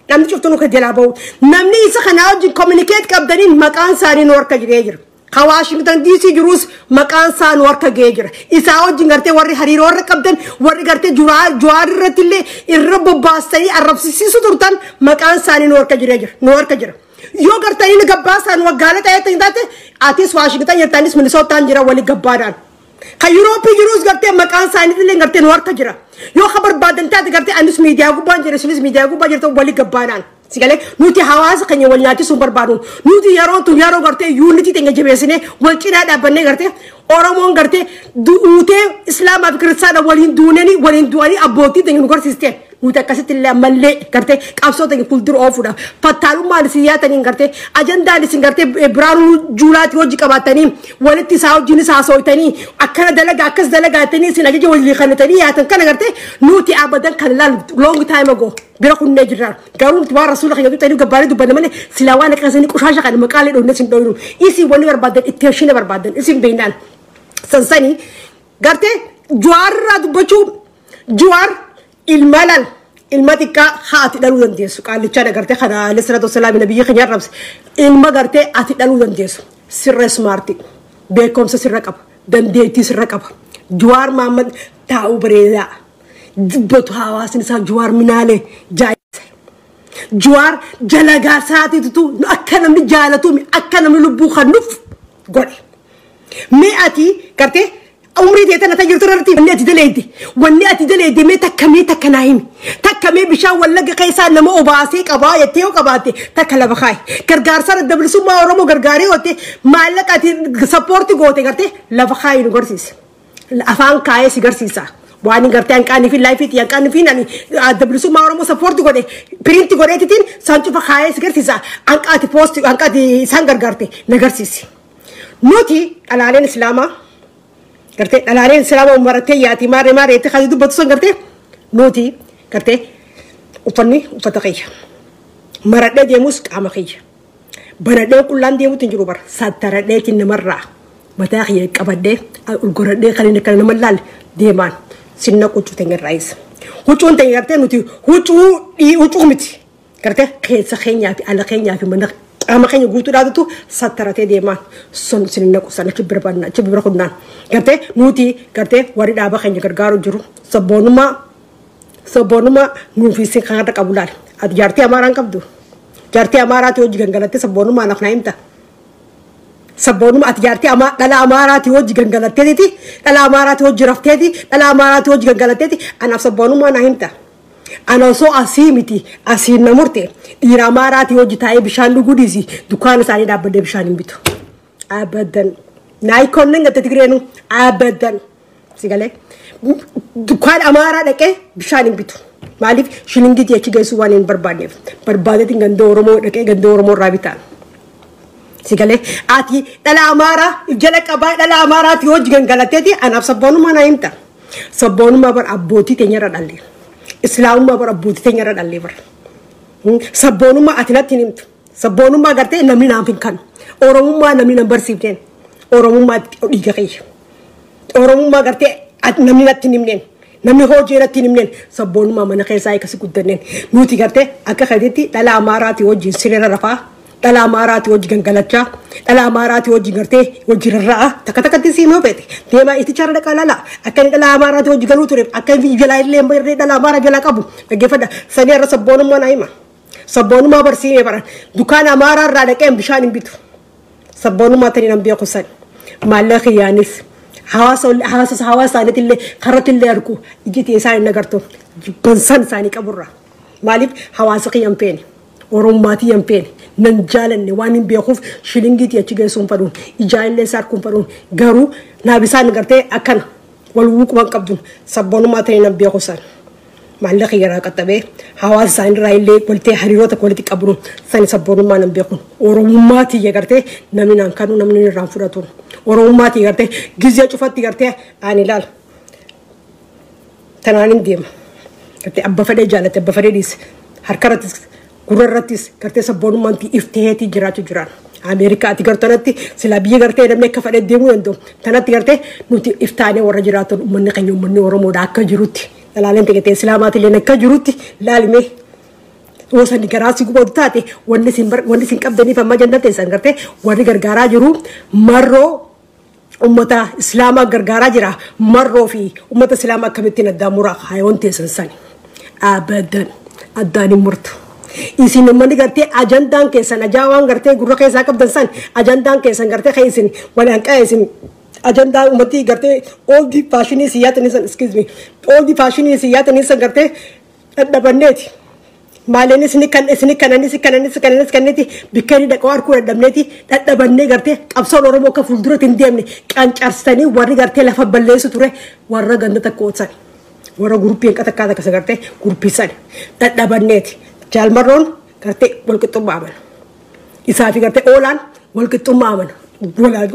namni cuftuu kan jalaa bahu namni isa kanaa wajjin communicate qabdaniin maqaan isaanii nu harka jiree jira. Ka Waashingtan DC jirus maqaan isaa nu harka ga'ee jira. Isaa wajjin gartee warri hariiroo warra qabdan warri gartee Jawaar irratti illee irra bobbaastanii arrabsiisuu turtan maqaan isaanii nu harka jiree jira. Nu harka jira. Yoo gartanii nu gabbaasaan waggaala ta'ee taate atis Waashingtan jirtanis Minisootaan jira walii gabbaadhaan. Ka Yurooppii jirus gartee maqaan isaanii illee gartee nu harka jira. Yoo ka barbaadan taate gartee anis miidiyaa gubbaan jira isinis miidiyaa gubbaa jirta walii gabbaadhaan. Sigalee nuti hawaasa keenya wal nyaachisuun barbaadnu nuti yeroo tun yeroo gartee yuunitii teenya jabeessinee wal cinaa dhaabbannee gartee Oromoon gartee du'uutee Islaamaa fi Kiristaana waliin duunanii waliin du'anii abbootii teenya nu garsiiste Nuti akkasitti illee ammallee gartee qabsoo ta'e fuuldura oofuudhaaf fattaalummaan isin yaataniin gartee ajandaan isin gartee Biraanuu Juulaatti hojii qabaatanii walitti isaa wajjin isaa haasofitanii akkana dalagaa akkas dalagaa jettanii isin ajaja walii kennitanii yaatan kana gartee nuti abadan kan ilaalu long time ago bira kunnee jirra. Garuu nuti waan rasuula keenya tuqxanii gabbaalee dubbanne malee silaa waan akkasanii qushaasha kana maqaalee dhoofne isin dhoofnu isin wanni barbaadan itti hashina barbaadan isin beeknaan sansanii gartee Jawaarraa dubbachuu. Jawaar ilma lal ilma xiqqaa haati dhaluu dandeessu qaallichaa gartee kana alayhi salaatu wassalaam nabiyyi keenya arrabse ilma gartee ati dhaluu dandeessu sirra smartii beekumsa sirra qaba dandeettii sirra qaba. Jawaar Mahammad taa'uu bareedaa dubbatu hawaasni isaa Jawaar minaalee jaayise. Jawaar jalagaa isaatiitu akka namni jaalatu akka namni lubbuu kennuuf godhe. Mee ati gartee umrii ta'e tana tajaajilu irratti wanni ati daleedde wanni ati daleedde mee takka mee takka naa himi takka mee bishaan Wallagga keessaa nama obaasee qabaa jettee yoo qabaatte takka lafa kaayi gargaarsa adda bilisummaa Oromoo gargaaree ootte maallaqa ati sappoorti goote gartee lafa kaayi nu garsiisa afaan kaayee si garsiisa waan gartee hanqaanii fi laayifiitti hanqaanii fi ani adda bilisummaa Oromoo sappoorti godhe piriinti godheetitiin isaan cufa kaayee si garsiisa hanqaati poosti hanqaati isaan gargaarte na garsiisi. Nuti dhalaaleen Islaamaa gartee dhalaaleen Islaamaa marattee yaati maarree maarree itti kaasee dubbatu sun gartee nuti gartee uffanni uffata kiyya maradhee deemus qaama kiyya baradhee qullaan deemutu hin jiru bara sattaradheetiin namarraa mataa kiyya qabadhee ulgoradhee kan inni akkana nama laalle deemaan sinna quccuu ta'e irraayis huccuun ta'e gartee nuti huccuu huccuu miti gartee keessa keenyaa fi ala keenyaa fi mana qaama keenya guutuudhaatutu sattaratee deemaan sun sinna qusan achi bira banna achi bira kunnaan gartee nuti gartee warri dhaaba keenya gargaaru jiru sabboonummaa sabboonummaa nuufi isin kan irra qabu laal ati jaartii Amaaraan qabdu jaartii Amaaraati hojii gangalattee sabboonummaa naaf naa himta sabboonummaa ati jaartii dhala Amaaraati hojii gangalatteeti dhala Amaaraati hojii rafteeti dhala Amaaraati hojii gangalatteeti anaaf sabboonummaa naa himta. Ana osoo asii miti asiin na murte dhiira Amaaraatii hojii taa'ee bishaan dhuguu dhiisi dukkaana isaanii dhaabbadhee bishaan hin bitu. Abadan. Naayikoon gatte Tigreenu abadan. Si galee dukkaana Amaaraa dhaqee bishaan hin bitu. Maaliif shilingiitii achi geessuu waan hin barbaanneef barbaadeetiin ganda Oromoo dhaqee ganda Oromoo irraa bitaan. Si galee ati dhala Amaaraa jala qabaa dhala Amaaraatii hojii gangalatteeti anaaf sabboonummaa naa himta. Sabboonummaa bara abbootii teenyarra dhallee. Islaamummaa bara abbootii teenyarra dhallee bara. Sabboonummaa ati natti hin himtu. Sabboonummaa gartee namni naaf hin kanu. Oromummaa namni nan barsiifneen. Oromummaa dhiiga kiyya. Oromummaa gartee namni natti hin himneen. Namni hojii natti hin himneen. Sabboonummaa mana keessaa akkasi guddanneen. Nuti gartee akka kadiitti dhala Amaaraatii wajjin sireera rafaa. Dhala Amaaraatii wajjin gangalachaa. Dhala Amaaraatii wajjin gartee wajjin rarra'a. Takka takkatti siimuu feete. Deemaa itti dhaqaa lala. Akka inni dhala Amaaraatii wajjin galuu ture. Akka inni jalaa illee irree dhala Amaaraa jalaa qabu. Dhaggeeffadha. Sanii irra sabboonummaa naa hima. Sabboonummaa barsiimee baran. Dukkaana Amaaraa irraa dhaqee bishaan hin bitu. Sabboonummaa tanii nan beeku san. Maallaqa kiyyaanis hawaasa hawaasa isaaniitti illee karratti illee argu ijji isaan hin agartu jibbansan isaanii qaburra. Maaliif hawaasa kiyya hin feene. Orommaatii hin feene. Nan jaalanne waan hin beekuuf shilingiitii achi geessuun fadhuun ijaan illee isaa arguun fadhuun garuu naaf isaan gartee akkana wal wuquban qabduun sabboonummaa tanii nan beeku san. Maallaqa yaraa qaxxabee hawaasa isaaniirraa illee waltee hariiroo tokko walitti qabuun sani sabboonummaa nan beekuun Oromummaa tiyya gartee namni naan kanu namni irraan fudhatu Oromummaa tiyya gartee gizee cufatti gartee ani ilaala tanaan hin deema gartee abba fedhee jaalate abba fedhee dhiise harka irrattis gurra irrattis gartee sabboonummaan ifteetii jiraachuu jiraan. Ameerikaa ati gartuu tanatti silaa biyya gartee namni akka fedhee deemuu danda'u tanatti gartee nuti iftaanee warra jiraatan uummanni keenya uummanni Oromoodha akka jirutti. Dhalaaleen ta'e Islaamaatillee akka jirutti laalimee osoo garaa si gubatu taate wanni isin qabdaniif amma jannate teessan gartee warri gargaaraa jiru marroo ummata Islaamaa gargaaraa jira marroo fi ummata Islaamaa akkamittiin addaan muraa haayoon teessan sani abadan addaan hin murtu. Isin uummanni gartee ajandaan keessan ajaa'aan gartee gurra keessaa qabdan san ajandaan keessan gartee kan isin waliin qa'e isin ajandaa uummatii gartee ooldi faashinii siyaatanii san excuse me ooldi faashinii siyaatanii san gartee dhadhabanneeti. Maaleen isin kan isin kananis kananis kananis kanneeti bikka inni dhaqoo harkuu dadhabneeti dhadhabannee gartee qabsoon Oromoo akka fuulduratti hin deemne qancarsanii warri gartee lafa balleessu ture warra ganda takka oolsan. Warra guruppiin qatakkaa takka gartee guruppii sana dhadhabanneeti. Jaalmarroon gartee walqixxummaa amana. Isaa fi gartee oolaan walqixxummaa amana.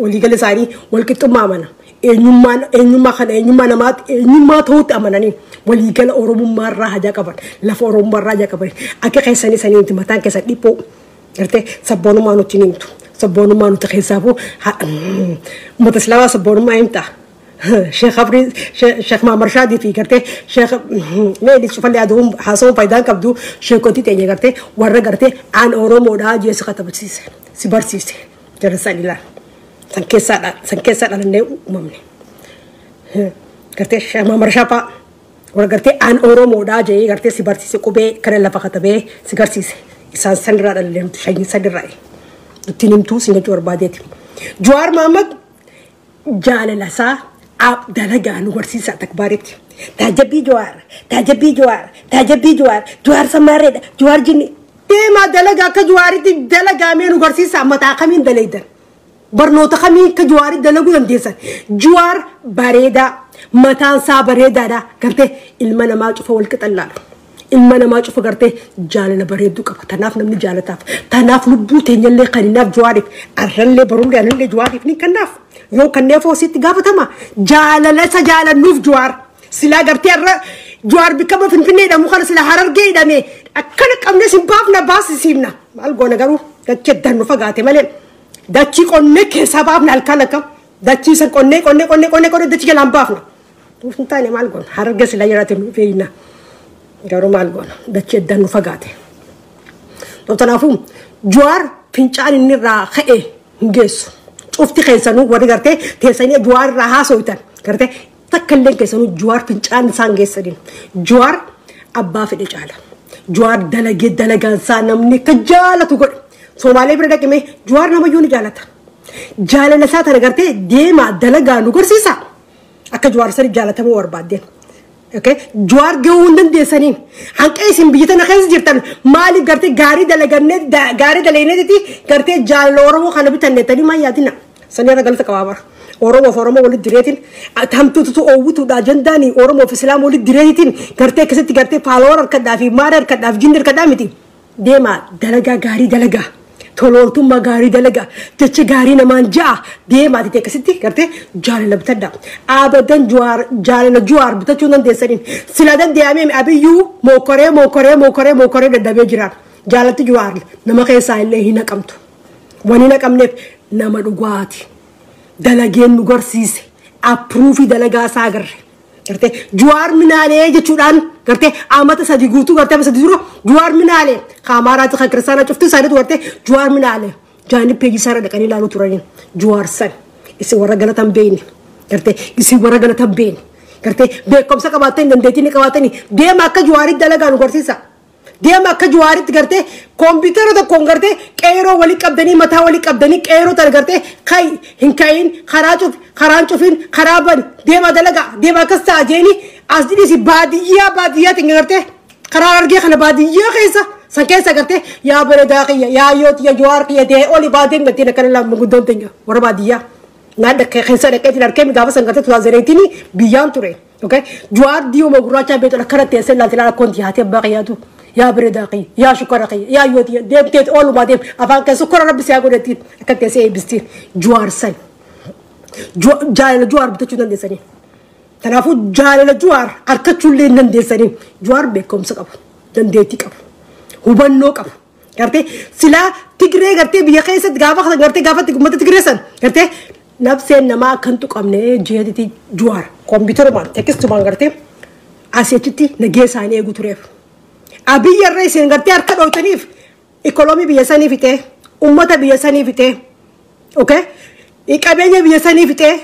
Waliigala isaanii walqixxummaa amana. Eenyummaan eenyummaa kana eenyummaa namaatti eenyummaa ta'utti amananii waliigala Oromummaa irraa hajaa qaban, lafa Oromummaa irraa hajaa qaban. Akka keessanii saniiti mataan keessan dhiphoo gartee sabboonummaa nutti himtu. Sabboonummaa nuti keessaafuu uummata Islaamaa sabboonummaa himta. Sheekh Abrii, Sheekh Maamar Shaadii fi gartee Sheekh Meedii cufallee aduun haasawuun faayidaan qabdu sheekotii teenya gartee warra gartee aan Oromoodhaa jee si katabsiise si barsiise jara san ilaal. San keessaa dhalannee uumamne. Gartee Sheekh Maamar Shaafaa warra gartee aan Oromoodhaa jee gartee si barsiise qubee kana lafa katabee si garsiise. Isaan sanirraa dhalannee nuti shanyii sanirraa. Nutti himtuu si jechuu barbaadeeti. Jawaar Mahaammad jaalala isaa dalagaa nu barsiisa takbaaritti. Taajabbii Jawaar, taajabbii Jawaar, taajabbii Jawaar, Jawaar samaareedha, Jawaar jinni. Deemaa dalagaa akka Jawaaritti dalagaa mee nu barsiisa, mataa kamiin dalaydan? Barnoota kamiin akka Jawaaritti dalaguu dandeessan? Jawaar bareedaa, mataan isaa bareedaadha. Gartee ilma namaa cufa wal qixallaadha. Ilma namaa cufa gartee jaalala bareedduu qaba. Tanaaf namni jaalataaf. Tanaaf lubbuu teenyallee kaninaaf Jawaariif. Arrallee barullee anallee Jawaariif ni kennaaf. Yoo kanneen foositti gaafatama. Jaalala isa jaalannuuf Jawaar. Silaa gartee har'a Jawaar bikka Finfinnee hidhamu kana sila Harargee hidhame akkana qabne sin baafna baasisiifna. Maal goona garuu dachee dannu fagaate malee dachii qonnee keessaa baafna halkan akkam dachii san qonnee qonnee qonnee qonnee qonnee dachii jalaan baafna. Nuuf hin taane maal goona Harargee sila jiraate nu feeyna. Garuu maal goona dachee dannu fagaate. Kanaafuu Jawaar fincaan inni irraa ka'e hin geessu. Cufti keessanuu warri gartee teessanii Jawaar irraa haasoitan gartee takka illee keessanuu Jawaar fincaan isaan geessaniin. Jawaar abbaa fedhe caala. Jawaar dalagee dalagaan isaa namni akka jaalatu godhe. Somaalee bira dhaqime Jawaar namayyuu ni jaalata. Jaalala isaa tana gartee deemaa dalagaa nu gorsiisa. Akka Jawaar sani jaalatamuu barbaaddeen. Jawaar gahuu hin dandeessaniin. Hanqa isin biyya tana keessa jirtan maaliif gartee gaarii dalagannee gaarii dalagneeti gartee jaalala Oromoo kana bitanneetanii maal yaadina? Sanii irra galata qabaa bara. Oromoof Oromoo walitti direetiin hamtuutu oowwituudha ajandaanii Oromoof Islaam walitti direetiin gartee akkasitti gartee faaloora harkadhaa fi maara harkadhaa fi jinni harkadhaa miti. Deemaa dalagaa gaarii dalagaa. Tolooltummaa gaarii dalagaa. Jecha gaarii namaan ja'a deemaa ta'e akkasitti gartee jaalala bitadha. Abadan Jawaar jaalala Jawaar bitachuu dandeessaniin. Sila dandeeyamee Abiyyuu mookoree mookoree mookoree mookoree dadhabee jira. Jaalatti Jawaar nama keessaa illee hin haqamtu. Waan hin haqamneef nama dhugaati. Dalageen nu garsiise. Appruufii dalagaa isaa agarre. Gartee Jawaar minaalee jechuudhaan gartee amata 3 guutuu gartee amata 3 dura Jawaar minaalee kaamaaraati kan kiristaanaa cuftuu isaaniitu gartee Jawaar minaalee jaanii peejii isaarra dhaqanii ilaaluu turaniin Jawaar san isin warra galatan beeyne gartee isin warra galatan beeyne gartee beekumsa qabaattanii dandeettii ni qabaatanii deema akka Jawaaritti dalagaa nu garsiisa. Deema akka Jawaaritti gartee kompiitara tokkoon gartee qeeroo walii qabdanii mataa walii qabdanii qeeroo tana gartee kai hin ka'iin karaa cufi karaan cufin karaa bani deema dalagaa deema akkas ta'a jeeni as dhidhiisi baadiyyaa baadiyyaatiin gartee karaa Harargee kana baadiyyaa keessa san keessa gartee yaa bareedaa kiyya yaa yooti yaa Jawaar kiyya dee oli baadiyyaa gartee akkana lama guddoon teenya warra baadiyyaa. Naan dhaqee keessa dhaqeetiin harkee gaafa san gartee 2018 biyyaan ture. Okay? Jawaar diiyuma gurraacha beektu akkana teessee ilaalti ilaala koonti haatee abbaa kiyyaatu. Yaa bareedaa kiyya yaa shukara kiyya yaa yooti deemteet oolumaa deem afaan keessa sukara rabbi si haa godhattiin akka teessee eebbistiin Jawaar san. Jaalala Jawaar bitachuu dandeessanii. Kanaafuu jaalala Jawaar harkachuullee hin dandeessanii. Jawaar beekumsa qabu, dandeettii qabu, hubannoo qabu. Gartee silaa Tigree gartee biyya keessatti gaafa gartee gaafa uummata Tigree san gartee nafseen namaa kan tuqamne jeetiti Jawaar kompiitarumaan tekistumaan gartee asii achitti nagee isaanii eeguu tureef. Abiyyi irra isin gartee harka dhootaniif ikoonoomii biyya sanii fixee uummata biyya sanii fixee okay qabeenya biyya sanii fixee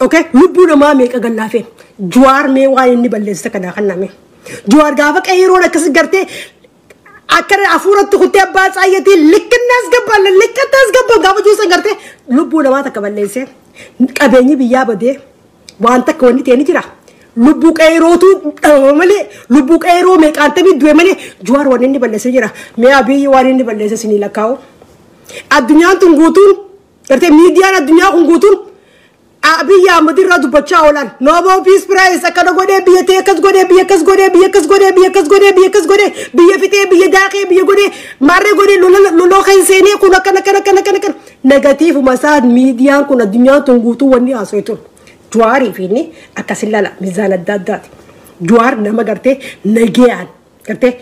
okay lubbuu namaa meeqa gallaafee Jawaar mee waan inni balleessa kanaa kan name Jawaar gaafa qeeroon akkas gartee akkana hafuuratti kuttee abbaa caayyatiin likkinnaas gabbaan likkinnaas gabbaan gaafa juusan gartee lubbuu namaa takka balleessee qabeenyi biyyaa badee waan takka wanni ta'e ni jira. Lubbuu qeerootu dhabama malee lubbuu qeeroo meeqaantamii du'e malee Jawaar waan inni balleessee jira. Mee Abiyyi waan inni balleesse isinii lakkaa'u. Addunyaan tun guutuun gartee miidiyaan addunyaa kun guutuun Abiy Ahmed irraa dubbachaa oolan. Nobel Peace Prize akkana godhee biyya ta'e akkas godhee biyya akkas godhee biyya akkas godhee biyya akkas godhee biyya akkas godhee biyya fixee biyya daakee biyya godhee maarree godhee loloo kan seenee kun akkana akkana akkana akkana akkana. Negatiivuma isaa miidiyaan kun addunyaan tun guutuu wanni haasoftu. Jawaarii fi inni akkas ilaala mizaan adda addaati. Jawaar nama gartee nagayaan gartee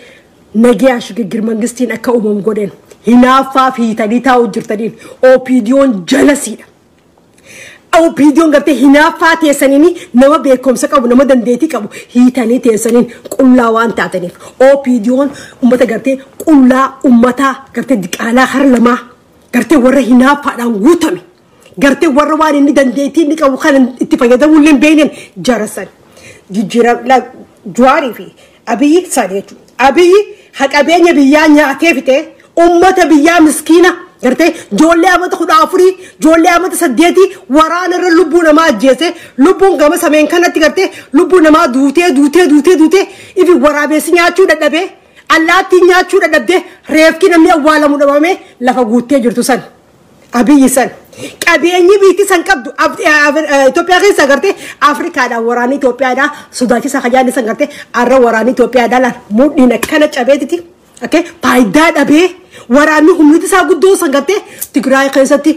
nagayaan shigigir mangistiin akka uumamu godheen hinaaffaa fiitanii taa'u jirtaniin OPDO'n jalasiidha. OPDO'n gartee hinaaffaa teessaniin nama beekumsa qabu nama dandeettii qabu hiitanii teessaniin qullaa waan taataniif OPDO'n uummata gartee qullaa uummataa gartee diqaalaa har lamaa gartee warra hinaaffaadhaan guutame gartee warra waan inni dandeettii inni qabu kan itti fayyadamuu illee hin beekneen jarasan. Jijjiirama Jawaarii fi Abiyyi sadi jechuudha. Abiyyi haqabeenya biyyaa nyaatee fixee uummata biyyaa miskiina gartee ijoollee amata 14 ijoollee amata 8 waraana irra lubbuu namaa ajjeese lubbuun gama sameen kanatti gartee lubbuu namaa duutee duutee duutee duutee ifi waraabessi nyaachuu dadhabee allaattiin nyaachuu dadhabdee reefki namni awwaalamu dhabame lafa guuttee jirtu san. Abiyyi san qabeenyi biitti san qabdu Itoophiyaa keessa gartee Afrikaadhaan waraanni Itoophiyaadhaa sodaachisa kajaanni san gartee arra waraanni Itoophiyaadhaa laal mudhiin akkana cabeetiti okay faayidaa dhabee waraanni humniti isaa guddoo san gartee Tigraay keessatti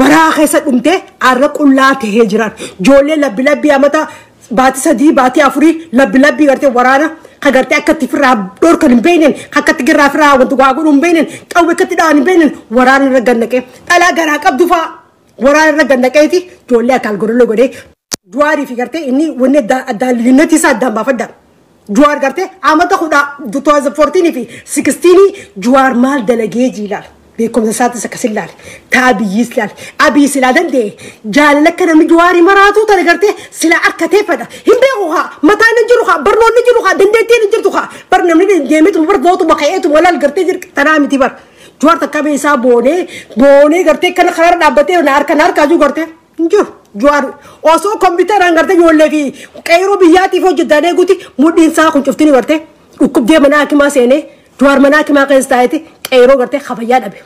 baraa keessa dhumtee arra qullaa tahee jiran ijoollee labbi labbii amata baatii 3 baatii 4 labbi labbii gartee waraana kagartee akka itti firraa dhorkan hin beekneen akka itti girraa firraa wanti waa godhu hin beekneen qawwee akka itti dha'an hin beekneen waraana irra gannaqee dhalaa garaa qabdu fa'aa waraana irra gannaqeeti ijoollee akka algodoloo godhee Jawaarii fi gartee inni wanni addaan linnati isaa addaan baafadha. Jawaar gartee amata 2014 fi 16 Jawaar maal dalagee jiilaal. Beekumsa isaatis akkas ilaale. Taabiyyiis ilaale. Abiyyi silaa danda'e. Jaalala akka namni Jawaarii maraatu tana gartee silaa akka teeffadha. Hin beeku haa. Mataan hin jiru haa. Barnoonni hin jiru haa. Dandeettiin hin jirtu haa. Bar namni deemeetu barnootuma ka'eetu walaal gartee jira tanaa miti bar. Jawaar takka bee isaa boonee boonee gartee kana karaarra dhaabbatee na harka na harkaa jiru gartee hin jiru. Jawaar osoo kompiitaraan gartee ijoollee fi qeeroo biyyaatiif hojjetan eeguuti mudhiin isaa kun cuftini gartee dhukkubdee mana hakimaa seenee Jawaar mana hakimaa keessa taa'eeti qeeroo gartee kabajaa dhabe.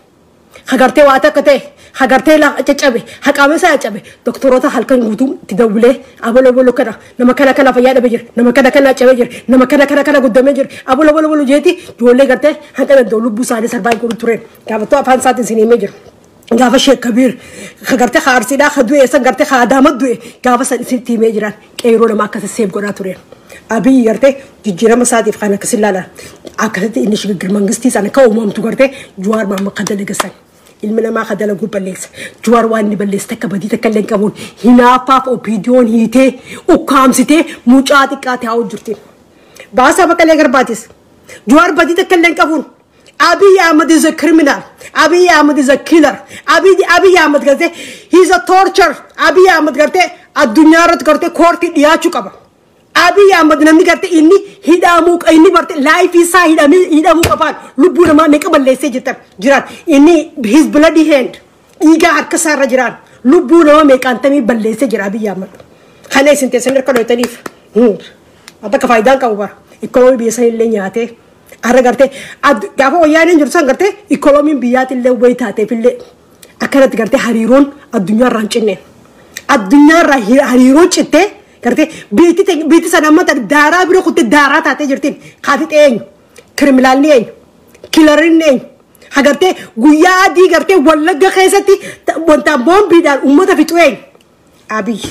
Hagartee waa takka ta'e hagartee caccabe haqaama isaa caccabe doktoroota halkan guutuu itti dawwilee abolo abolo kana nama kana kana fayyaa dhabe jira nama kana kana cabe jira nama kana kana kana guddamee jira abolo abolo abolo jeeti ijoollee gartee hanqa danda'u lubbuu isaanii sarbaa godhu tureen gaafattuu afaan isaatiin isin himee jira. Gaafa Sheek Kabiir hagartee haarsiidhaa ha du'e san gartee haadaama du'e gaafa san isinitti himee jiran qeeroo nama akkasa seef godhaa tureen. Abiyyi gartee jijjiirama isaatiif kan akkas ilaalan akkasitti inni shigigir mangistii sana akka uumamtu gartee Jawaar Mahammad kan dalageessan. Ilmi namaa kan dalaguu balleessa. Jawaar waan inni balleessa takka badii takka illee hin qabuun hinaaffaaf OPDO'n hiitee ukkaamsitee mucaa xiqqaa taa'uu jirti. Baasaa Baqqalee Garbaatis Jawaar badii takka illee hin qabuun Abiy Ahmed is a criminal. Abiy Ahmed is a killer. Abiy Ahmed gartee he is a torture. Abiy Ahmed gartee addunyaa irratti gartee koortii dhiyaachuu qaba. Abiy Ahmed namni gartee inni hidhamuu inni barte laayifii isaa hidhamuu qabaan lubbuu namaa meeqa balleessee jirtan jiraan inni his bloody hand dhiigaa harka isaa irra jiraan lubbuu namaa meeqaantamii balleessee jira Abiy Ahmed. Kana isin teessan harka dhoytaniif akka faayidaan qabu bara ikoonoomii biyya san illee nyaatee har'a gartee gaafa wayyaaneen jirtu san gartee ikoonomiin biyyaatti illee wayi taateef illee akkanatti gartee hariiroon addunyaa irraa hin cinne addunyaa irraa hariiroon cittee gartee biitti sana amma daaraa bira kuttee daaraa taatee jirtiin kaafixee eenyu kiriminaalni eenyu kilariin eenyu hagartee guyyaa adii gartee Wallagga keessatti wanta boombiidhaan uummata fixu eenyu Abiyyi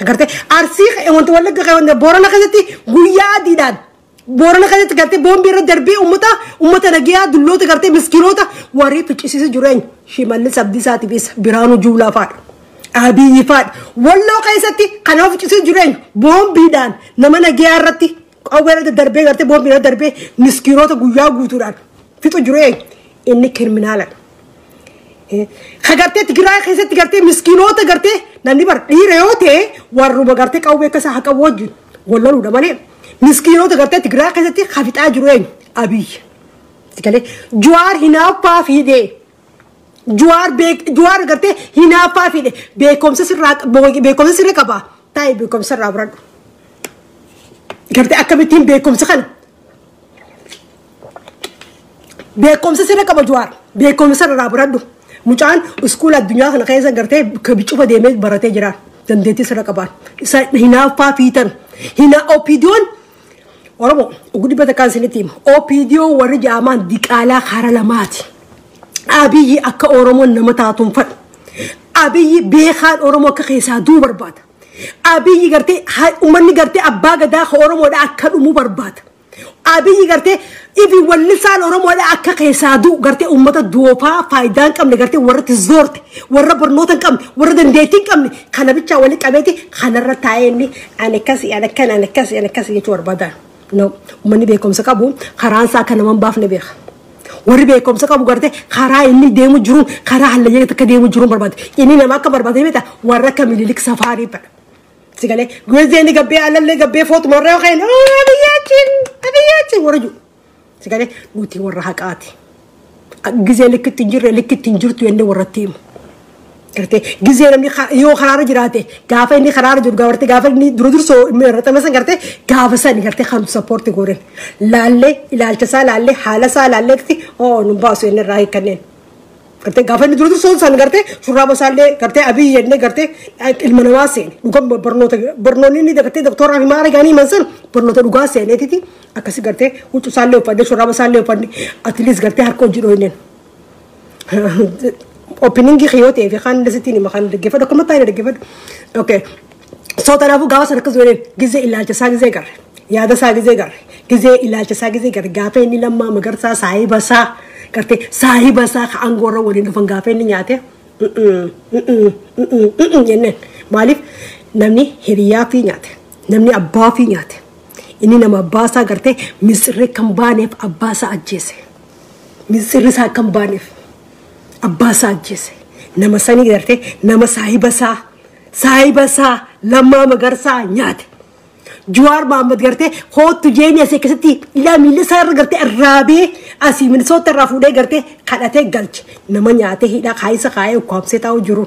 hagartee Arsii wanta Wallagga wanta Boorana keessatti guyyaa adiidhaan Boorana keessatti gartee boombii irra darbee uummata nagayaa dulloota gartee miskiinota warri ficcisiisa jiru eenyu Shimallis Abdiisaatiifis Biraanuu Juulaa fa'aadha. Abiyyi fa'aadha. Walloo keessatti kanaaf ficcisiisa jiru eenyu boombiidhaan nama nagayaa irratti qawwee irra darbee gartee boombii irra darbee miskiinota guyyaa guutuudhaan fixu jiru eenyu inni kiriminaaladha. Hagartee Tigraay keessatti gartee miskiinota gartee namni bar dhiira yoo ta'e warruma gartee qawwee akkasa haqa wajjin walloluudha malee miskiinota gartee Tigraay keessatti hafixaa jiru eenyu Abiyyi. Galee Jawaar hinaaffaa fiidee Jawaar gartee hinaaffaa fiidee beekumsa sirraa qaba taa'ee beekumsa irraa biradhu. Gartee akkamittiin beekumsa kana beekumsa sirra qaba Jawaar beekumsa irraa biradhu. Mucaan iskuula addunyaa kana keessa gartee cufa deemee baratee jira. Dandeettii sirra qabaan. Isa hinaaffaa fiitan. Hina OPDOn Oromoo guddi takkaan isinitti hima. OPDO warri jaamaan diqaalaa kara lamaati. Abiyyi akka Oromoon nama taatuun fadhu. Abiyyi beekaan Oromoo akka keessaa duu barbaada. Abiyyi gartee uummanni gartee abbaa gadaa Oromoodha akka dhumu barbaada. Abiyyi gartee ifi wallisaan Oromoodha akka keessaa duu gartee uummata doofaa faayidaa hin qabne gartee warra tizoorte warra barnoota hin qabne warra dandeettii hin qabne kana bichaa walii qabeeti kanarra taa'ee inni ani akkasii ani akkana ani akkasii ani akkasii jechuu barbaada. No, uummanni beekumsa qabu karaan isaa akka nama hin baafne beeka. Warri beekumsa qabu gartee karaa inni deemu jiruun karaa hallayyaa takka deemu jiruun barbaada. Inni nama akka barbaade mita warra akka Mililik safaarii fedha. Sigalee gweezeen gabbee alallee gabbee footuma irraa ka'een abiyyaachin abiyyaachin warra jiru. Sigalee nuti warra haqaati. Gizee likkitti hin jirre likkitti hin jirtu jennee warratti himu. Gartee gizee namni yoo karaarra jiraate gaafa inni karaarra jiru gaafa gaafa inni dura dursoo irratti san gartee gaafa sani gartee kan sappoorti gooren laallee ilaalcha isaa laallee haala isaa laalleetti oo nun baasu inni irraa hiikkanneen. Gartee gaafa inni dura dursoo san gartee shurraaba isaallee gartee Abiyyi jennee gartee ilma namaa seene dhugaa barnoota barnoonni inni gartee doktoraa fi maara gaanii himan san barnoota dhugaa seeneetiti akkasi gartee huccuu isaallee uffannee shurraaba isaallee uffannee atleast gartee harka hojii dhooyneen. Openingi yoo ta'e fi kan dasittiin hima kan dhaggeeffadhu akkuma taa'ee dhaggeeffadhu. Okay. So kanaafuu gaafa sana akkas godheen gizee ilaalcha isaa gizee garre yaada isaa gizee garre gizee ilaalcha isaa gizee garre gaafa inni Lammaa Magarsaa saahiba isaa gartee saahiba isaa ka aangoorra waliin dhufan gaafa inni nyaate jenneen maaliif namni hiriyaa fi nyaate namni abbaa fi nyaate inni nama abbaa isaa gartee misirri kan baaneef abbaa isaa ajjeese misirri isaa kan baaneef. Abbaa isaa ajjeese nama sanii gartee nama saahiba isaa Lammaa Magarsaa nyaate. Jawaar Mohaammed gartee hoottu jeeni asii keessatti ilaa miila isaa irra gartee irraabee asii Minisoota irraa fuudhee gartee kadhatee galche nama nyaatee hidhaa kaayisa kaayee ukkaamsee taa'u jiru.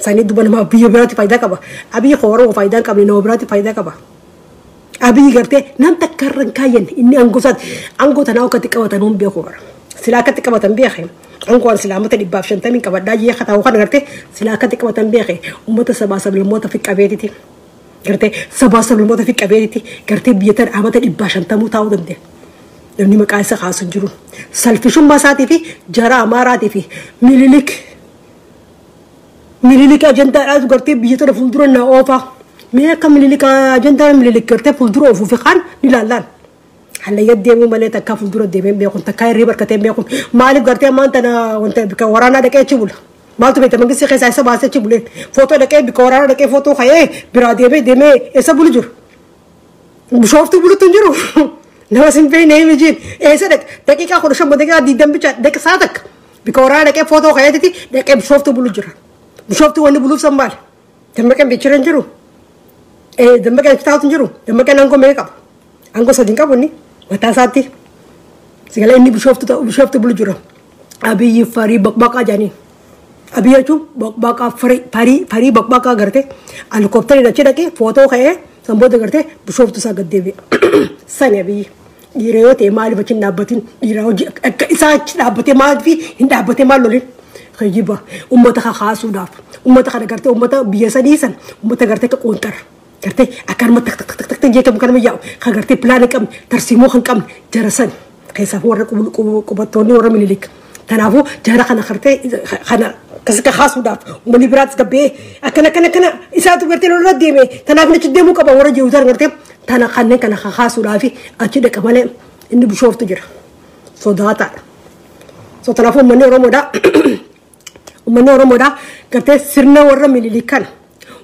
Sanii duba nama biyya biraatti faayidaa qaba. Abiyyi Oromoo faayidaa hin qabne nama biraatti faayidaa qaba. Abiyyi gartee nam takka irra hin kaayyanne inni aangoo isaati aangoo tanaa akkatti qabatan hin beeku bara. Silaa akkatti qabatan beeke. Aangoon silaamota 150 qabadhaa jee kataa'u kana gartee silaa akkatti qabatan beeke uummata sabaa sablammoota fi qabeetiti. Gartee sabaa sablammoota fi qabeetiti gartee biyya tana amata 150 taa'uu danda'a. Namni maqaa isa kaasu hin jiru. Salfishummaa isaatii fi jara Amaaraatii fi Mililik. Mililik ajandaadhaatu gartee biyya tana fuuldura na oofa. Mee akka Mililik ajandaa Mililik gartee fuuldura oofuu fi kaan ni ilaallaan. Hallayya deemuu malee takkaa fuuldura deemee beekuun takkaa hirriba harkatee beekuun maaliif gartee ammaan tana wanta bika waraanaa dhaqee achi bula. Maaltu beekta mangistii keessaa isa baasee achi buleen footoo dhaqee bika waraanaa dhaqee footoo ka'ee biraa deemee deemee eessa bulu jiru. Bishooftuu bulutu hin jiru. Nama sin beekne hin mijiin eessa dhaqe daqiiqaa 15 daqiiqaa 20 bicha dhaqe saa takka bika waraanaa dhaqee footoo ka'eetiti dhaqee bishooftuu bulu jira. Bishooftuu wanni buluuf san maali? Dammaqeen bichira hin jiru. Dammaqeen achi taa'utu hin jiru. Dammaqeen aangoo meeqa qaba? Aangoo sadi hin qabu inni. Mataa isaatti sigalee inni bishooftu bulu jira. Abiyyi farii baqbaqaa jedhanii. Abiyyi jechuun baqbaqaa farii baqbaqaa gartee helikooптariin achi dhaqee footoo ka'ee san booda gartee bishooftu isaa gad deebi'a. Sani Abiyyi dhiira yoo ta'e maaliif achi hin dhaabbatin dhiira hojii akka isaa achi dhaabbatee maaliif hin dhaabbatee maal lolin. Kijiba uummata kakaasuudhaaf uummata kana gartee uummata biyya sadii san uummata gartee akka qoonxara. Gartee akkanuma tak tak tak tak jeekamu kanuma yaa'u kan gartee pilaana hin qabne tarsiimoo kan qabne jara san keessaaf warra qubattoonni warra Minilik. Kanaafuu jara kana gartee kana akkasi kakaasuudhaaf uummanni biraattis gabbee akkana akkana akkana isaatu gartee lola deeme tanaaf achi deemuu qaba warra jiru tan gartee tana kanneen kana kakaasuudhaaf achi dhaqa malee inni bishooftu jira. Sodaataadha. So kanaafuu uummanni Oromoodha. Uummanni Oromoodha gartee sirna warra Minilik kana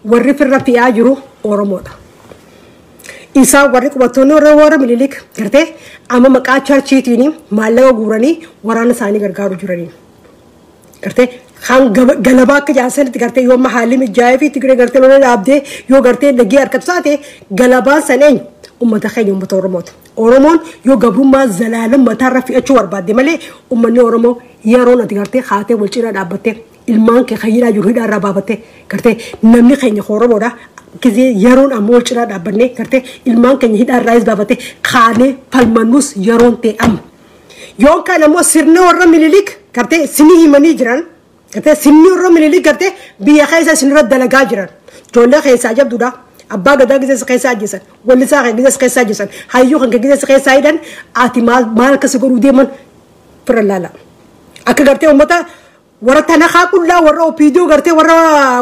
warri firra fe'aa jiru Oromoodha. Isaan warri qubattoonni warra Minilik gartee amma maqaa charchiitiin maallaqa guuranii waraana isaanii gargaaru jiranii. Gartee kan galabaa akka jaarsanitti gartee yoo amma haalli mijaa'ee fi Tigree gartee lola dhaabdee yoo gartee nagee harkatu taate galabaan san eenyu uummata keenya uummata Oromooti. Oromoon yoo gabrummaa zalaalam mataarra fe'achuu barbaadde malee uummanni Oromoo yeroon ati gartee haatee wal cinaa dhaabbattee ilmaan kee kan hidhaa jiru hidhaa irraa baafattee gartee namni keenya Oromoodha. Gizee yeroon ammoo wal cinaa dhaabbannee gartee ilmaan keenya hidhaa irraayis baafattee kaanee falmannus yeroon ta'e amma. Yoon kaan ammoo sirna warra Minilik gartee sinii himanii jiran gartee sirni warra Minilik gartee biyya keessa isinirra dalagaa jiran. Ijoollee keessaa jabduudha. Abbaa gadaa gizee keessaa ajjeesan. Wallisaa kan gizee keessaa ajjeesan. Hayyuu kan gizee keessaa hidhan ati maal maal akkas godhuu deeman fira laala. Akka gartee uummata warra tanakaa qullaa warra opiidiyoo gartee warra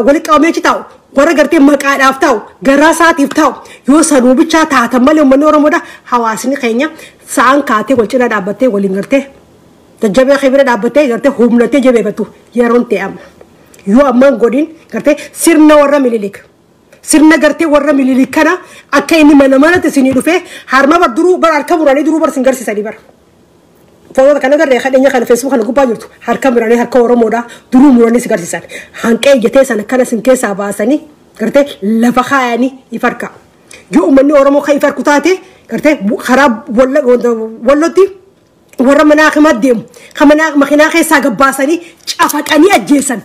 walitti qabamee achi taa'u warra gartee maqaadhaaf taa'u garaa isaatiif taa'u yoo sanuu bichaa taatan malee uummanni Oromoodha hawaasni keenya sa'aan kaatee wal cinaa dhaabbattee waliin gartee jajjabee kee bira dhaabbattee gartee humnattee jabeeffattu yeroon ta'e amma. Yoo ammaan godhin gartee sirna warra Minilik sirna gartee warra Minilik kana akka inni mana manatti isinii dhufee harma bar duruu bar harka muranii duruu bar sin garsiisanii bara. Fotoota kana garee kadheenya kana Facebook kana gubbaa jirtu harka muranii harka Oromoodha duruu muranii si garsiisan. Hanqee ijjatee sana kana sin keessaa baasanii gartee lafa kaayanii if harka. Yoo uummanni Oromoo kan if harku taate gartee karaa wallotti warra manaa himaa deemu kan manaa makiinaa keessaa gabbaasanii cafaqanii ajjeesan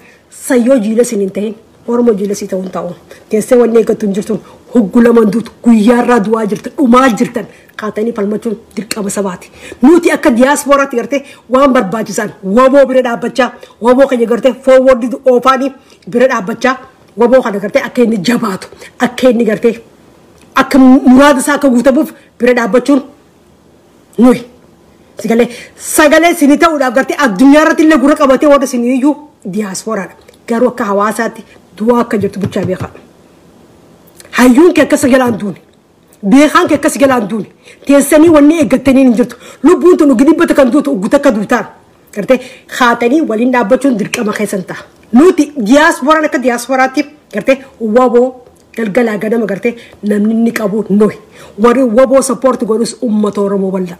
sayyoo jiila sin hin ta'in Oromoo jiila si ta'uun ta'u. Teessee wanni eeggattu hin jirtu hoggu lamaan duutu guyyaarraa du'aa jirtan dhumaa jirtan kaatanii falmachuun dirqama sabaati. Nuti akka diyaaspooraatti gartee waan barbaachisan waboo bira dhaabbachaa waboo keenya gartee foowwardii oofaanii bira dhaabbachaa waboo kana gartee akka inni jabaatu akka inni gartee akka muraada isaa akka guutamuuf bira dhaabbachuun nuyi. Sagalee sagalee isinii ta'uudhaaf gartee addunyaa irratti illee gurra qabatee warra isinii iyyuu diyaaspooraadha. Garuu akka hawaasaatti du'aa akka jirtu bichaa beekaa. Hayyuun kee akkas jalaan duune. Beekaan kee akkas jalaan duune. Teessanii wanni eeggattanii hin jirtu. Lubbuun tun dhibbata kan duutu uggata akka duutaan. Gartee haatanii waliin dhaabbachuun dirqama keessan ta'a. Nuti diyaasporaan akka diyaasporaatti gartee waboo galgalaa ganama gartee namni inni qabu nuyi. Warri waboo sappoorti godhus uummata Oromoo bal'aa.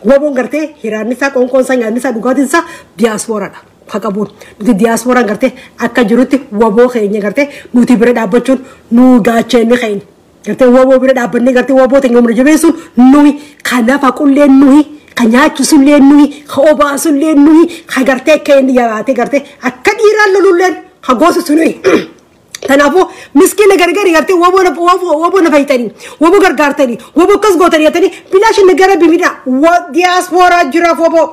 Waboon gartee hiraanni isaa qoonqoon isaa nyaanni isaa dhugaatiin isaa diyaasporaadha. Ka qabuun nuti diyaasporaan gartee akka jirutti waboo keenya gartee nuti bira dhaabbachuun nu gaacheenni keenya. Gartee waboo bira dhaabbannee gartee waboo teenya humna jabeessuun nuyi kan lafa qulleen nuyi kan nyaachisullee nuyi kan obaasullee nuyi kan gartee akka inni jabaatee gartee akka dhiiraan lolulleen kan goosisu nuyi. Kanaafuu miskiina gargari gartee waboo na fayyitanii waboo gargaartanii waboo akkas gootanii jettanii bilaashin gara bimidha diyaasporaa jiraaf waboo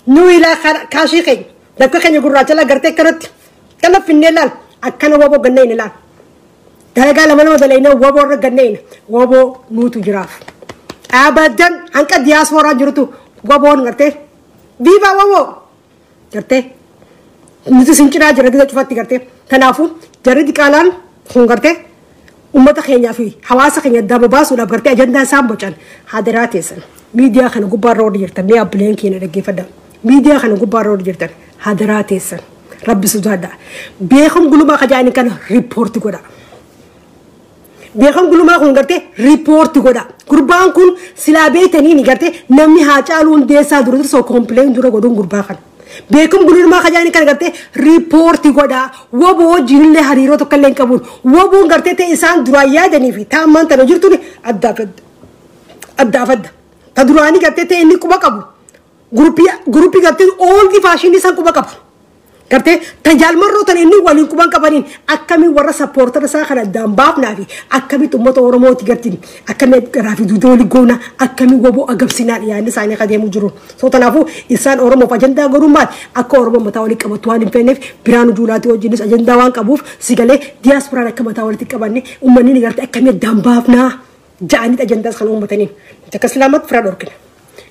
nuyi laa kaashii keenya dakka keenya gurraacha laa gartee akkanatti kana finnee laal akkana waboo ganneen ilaal dalagaa lama lama dalagnee waboo irra ganneen waboo nuutu jiraaf. Abadan hanqa diyaasporaa jirutu waboon gartee viiva waboo gartee nuti sin cinaa jira gisa cufatti gartee kanaafuu jarri diqaalaan kun gartee uummata keenyaa fi hawaasa keenya adda baasuudhaaf gartee ajandaa isaan bocan hadaraa teessan miidiyaa kana gubbaarra warri jirtan mee abbileen keenya dhaggeeffadha miidiyaa kana gubbaarra warri jirtan hadaraa teessan rabbi sodaadha beekum gulumaa kajaa'anii kana riippoorti godha. Beekum gulumaa kun gartee riippoorti godha gurbaan kun silaa beeytanii ni gartee namni haa caaluu hundeessaa dura dursoo kompileen dura godhuun gurbaa kana. Beekum gulumaa kajaa'anii kana gartee riippoorti godha waboo wajjinillee hariiroo tokko illee hin qabuun waboon gartee ta'e isaan duraan yaadanii fi taa'ammaan tana jirtuun addaaf adda. Ta duraanii gartee ta'e inni quba qabu guruppii gartee ooldi faashinii isaan quba qabu. Gartee tajaalmarroo tana inni waliin quban qabaniin akkamiin warra sappoortara isaa kana addaan baafnaa fi akkamitti uummata Oromooti gartiin akkamiin garaa fi duuda walii goona akkamiin waboo agabsinaa yaadni isaanii akka deemu jiru. So kanaafuu isaan Oromoof ajandaa godhuun maal akka Oromoo mataa walii qabatu waan hin feeneef biraan juulaatii wajjinis ajandaa waan qabuuf sigalee diyaasporaan akka mataa walitti qabanne uummanni ni gartee akkamiin addaan baafnaa ja'anii ajandaas kan uummataniin. Nuti akka Islaamatti fira dhorkina.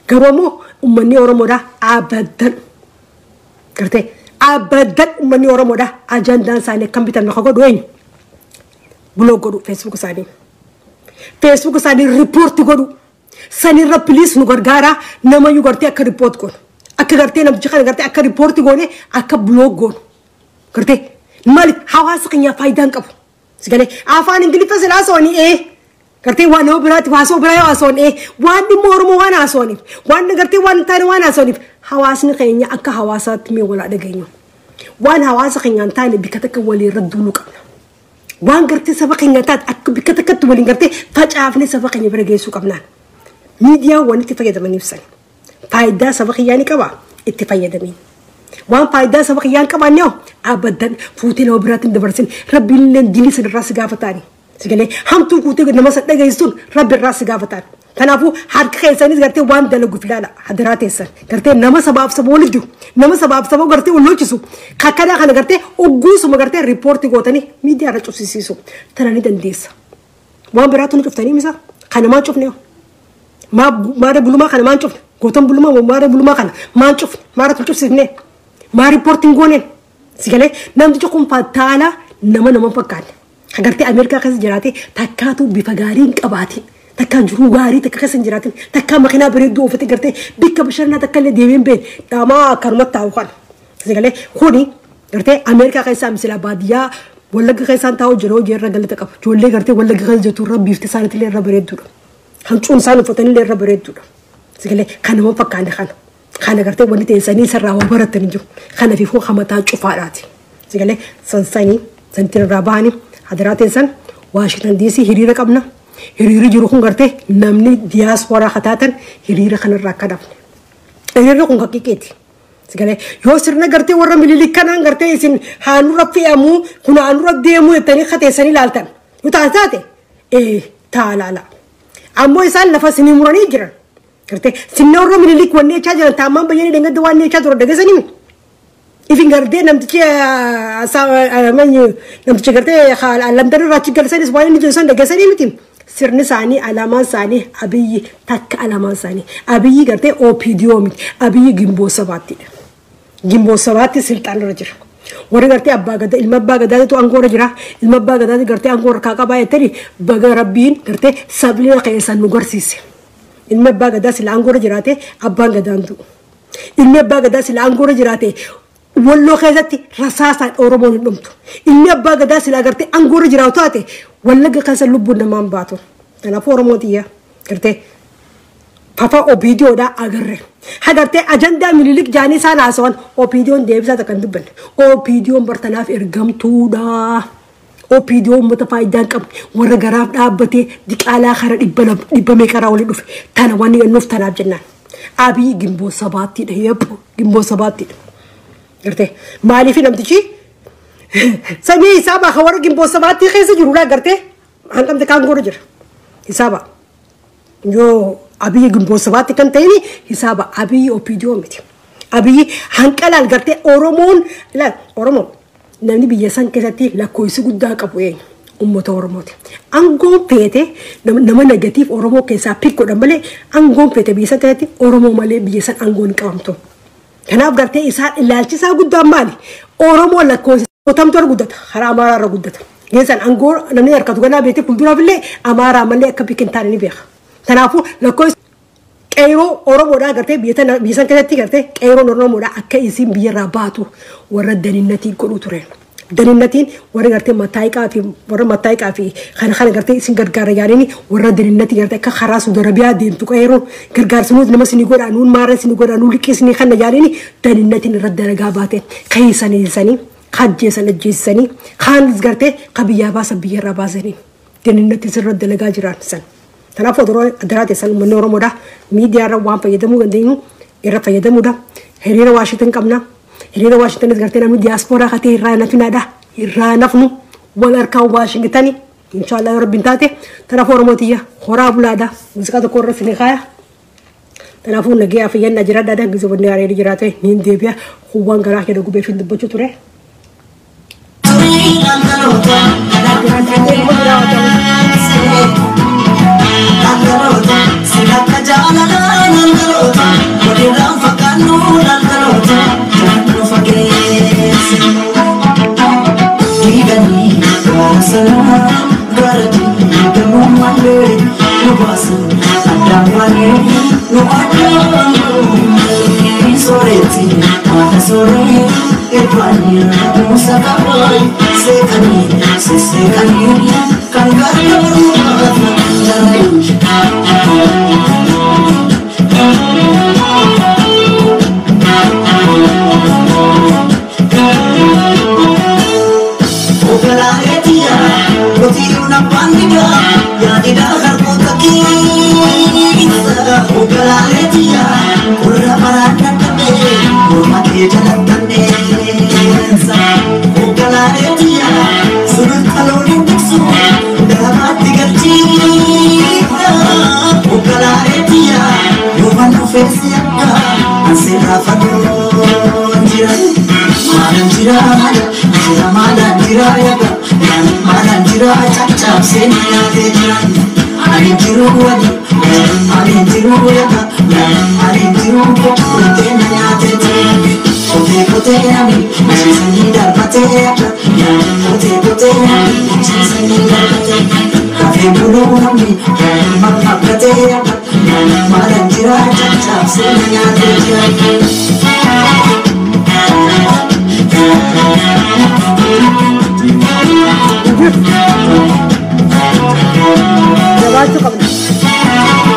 Garuu ammoo uummanni Oromoodhaa abadan gartee abadan uummanni Oromoodha ajandaan isaanii akkam bitan akka godhu eenyu block godhu Facebook isaanii Facebook isaanii riippoorti godhu sanirra piliis nu gargaara namayyuu gartee akka riippoort goonu akka gartee namtichi kana gartee akka riippoorti goone akka block goonu gartee maaliif hawaasa keenyaaf faayidaa hin qabu sigalee afaan Ingiliffa silaa haasa'anii gartee waan nama biraatti haasa'u biraa yoo haasa'an waan dhimma Oromoo waan haasa'aniif waan gartee waan hin taane waan haasa'aniif hawaasni keenya akka hawaasaatti mee walaa dhageenyu. Waan hawaasa keenya hin taane bikka takka waliin irra duuluu qabna. Waan gartee saba keenya taate akka bikka takkatti waliin gartee facaafnee saba keenya bira geessuu qabnaan. Miidiyaan waan itti fayyadamaniif sani. Faayidaa saba kiyyaa ni qaba itti fayyadamiin. Waan faayidaa saba kiyyaa hin qabaanne hoo abadan fuutee nama biraatti hin dabarsin rabbiin illee dilii sanirraa si gaafataani. Sigalee hamtuu guutee nama san dhageessuun rabbi irraa si gaafatan. Kanaafuu harka keessanis gartee waan dalaguuf ilaala hadiraa teessan gartee nama sabaaf saba walitti jiru nama sabaaf saba gartee wal lolchisu kakkanaa kana gartee ogguusuma gartee riippoortii gootanii miidiyaa irra cufsisiisu tana ni dandeessa. Waan biraatu ni cuftanii misa kana maan cufne maara bulumaa kana maan cufne gootan bulumaa maara bulumaa kana maan cufne maara cufsifne maa riippoortiin gooneen sigalee namtichi kun fattaala nama nama fakkaanne gartee Ameerikaa keessa jiraate takkaatu bifa gaarii hin qabaatin. Takka jiruu gaarii takka keessa hin jiraatin takka makiinaa bareedduu oofate gartee bikka bashannanaa takka illee deemee hin dhaamaa akkanumatti taa'u kana. Sigalee kuni gartee Ameerikaa keessaa misila baadiyyaa Wallagga keessaan taa'u jiru hojii irra galata qaba. Ijoollee gartee Wallagga keessa jirtu irra biifti isaaniitti illee irra bareedduudha. Hancuun isaan uffatan illee irra bareedduudha. Sigalee kanuma fakkaanne kana. Kana gartee wanti teessanii isarraa waa baratanii jiru. Kana fi hamataa cufaadhaati. Sigalee sansanii santiin irraa bahanii hadiraa teessan Waashingtan DC hiriira qabna. Hiriirri jiru kun gartee namni diyaasporaa kataatan hiriira kanarraa akka dhabne. Hiriirri kun kakkiqeeti. Sigalee yoo sirna gartee warra Minilik kanaan gartee isin haanurra fe'amuu kun haanurra deemuu jettanii kateessanii ilaaltan. Yoo taate taa laala. Ammoo isaan lafa isinii muranii jiran. Gartee sinna warra Minilik wanni jechaa jiran taammaan bayyanii dhangadda waan jechaa ture dhageessanii. Ifin gartee namtichi gartee Landan irraa achi galsanis waan inni jiru san dhageessanii miti. Sirni isaanii alaamaan isaanii Abiyyi takka alaamaan isaanii Abiyyi gartee OPDO miti Abiyyi gimboo sabaаттidha. Gimboo sabaatti silxaan irra jira. Warri gartee abbaa gadaa ilma abbaa gadaatu aangoo irra jira. Ilma abbaa gadaatu gartee aangoo harkaa qabaa jettanii baga rabbiin gartee sabni keessan nu garsiise. Ilma abbaa gadaa sila aangoo irra jiraate abbaan gadaan du'u. Ilmi abbaa gadaa sila aangoo irra jiraate Walloo keessatti rasaasaan Oromoon hin dhumtu. Ilmi abbaa gadaa silaa gartee aangoo irra jiraatu taate Wallagga keessa lubbuun namaan baatu. Kanaafuu Oromoo xiyya gartee fafa OPDOdhaa agarre. Hagartee ajandaa Minilik jaanii isaan haasawan OPDOn deebisaa takka hin dubbanne. OPDOn bartanaaf ergamtuudha. OPDO uummata faayidaa hin qabne warra garaaf dhaabbatee diqaalaa kara dhibba meeqaraa waliin dhufe. Tana wanni jennuuf tanaaf jennaan. Abiyyi gimboo sabaattiidha yephu gimboo sabaattiidha. Gartee maaliif namtichi samii isaa baha warra gimboo sabaattii keessa jiru laa gartee hanqamte kaan goora jira. Hisaaba yoo Abiyyi gimboo sabaatti kan ta'ini hisaaba Abiyyi OPDO miti. Abiyyi hanqalaal gartee Oromoon laal Oromoon namni biyya san keessatti lakkoofsi guddaa qabu eenyu uummata Oromooti. Aangoon feete nama negatiif Oromoo keessaa piik godhan malee aangoon feete biyya san keessatti Oromoo malee biyya san aangoon hin qabamtu. Kanaaf gartee isaan ilaalchisaa guddaan maali? Oromoo lakkoofsa qotamtu irra guddata. Karaa Amaaraa irra guddata. Geessan aangoo namni harkatu ganaa beekte fuulduraaf illee Amaaraa malee akka piik hin taane ni beeka. Kanaafuu lakkoofsa qeeroo Oromoodhaa gartee biyya san keessatti gartee qeeroon Oromoodhaa akka isiin biyyarraa baatu warra daninnatiin godhuu ture. Daninnatiin warra gartee mataayiqaa fi warra mataayiqaa fi kana kana gartee isin gargaara yaadanii warra daninnatiin gartee akka karaa Saudi Arabiyaa deemtu qeeroon gargaarsa nuti nama isinii godhaa nuun maara isinii godhaa nuun liqii isinii kana yaadanii daninnatiin irra dalagaa baate keeysanii isanii hajjeessan ajjeessanii kaanis gartee ka biyyaa baasan biyyarraa baasanii daninnatiin sirra dalagaa jiran san. Kanaafuu adaraa teessan uummanni Oromoodhaa miidiyaa irra waan fayyadamuu dandeenyu irra fayyadamuudha. Hiriira Waashintan qabna. Hiriira Waashintanis gartee namni diyaaspooraa katee irraa nafinaadha. Irraa nafnu wal harkaan Waashingtani. Inshaallah yoo rabbiin taate kanaafuu Oromootiyya horaa bulaadha. Muuziqaa tokko irra isin kaaya. Kanaafuu nagee afayyanna jiraadhaadha. Gizee wanni haareedhi jiraate niin deebi'a. Huwwaan garaa keessa gubee fi dubbachuu ture. jira mala, jira mala jira yaga, mala jira caccabsee nyaatee jira. Ani jiru wali, ani jiru yaga, ani jiru kutee nyaatee jira. Kotee kotee nami, sanyii darbatee yaga, kotee kotee nami, sanyii darbatee. Kafee buluu namni, mammaqatee yaga, mala jira caccabsee nyaatee jira. Jabaachuu qabna.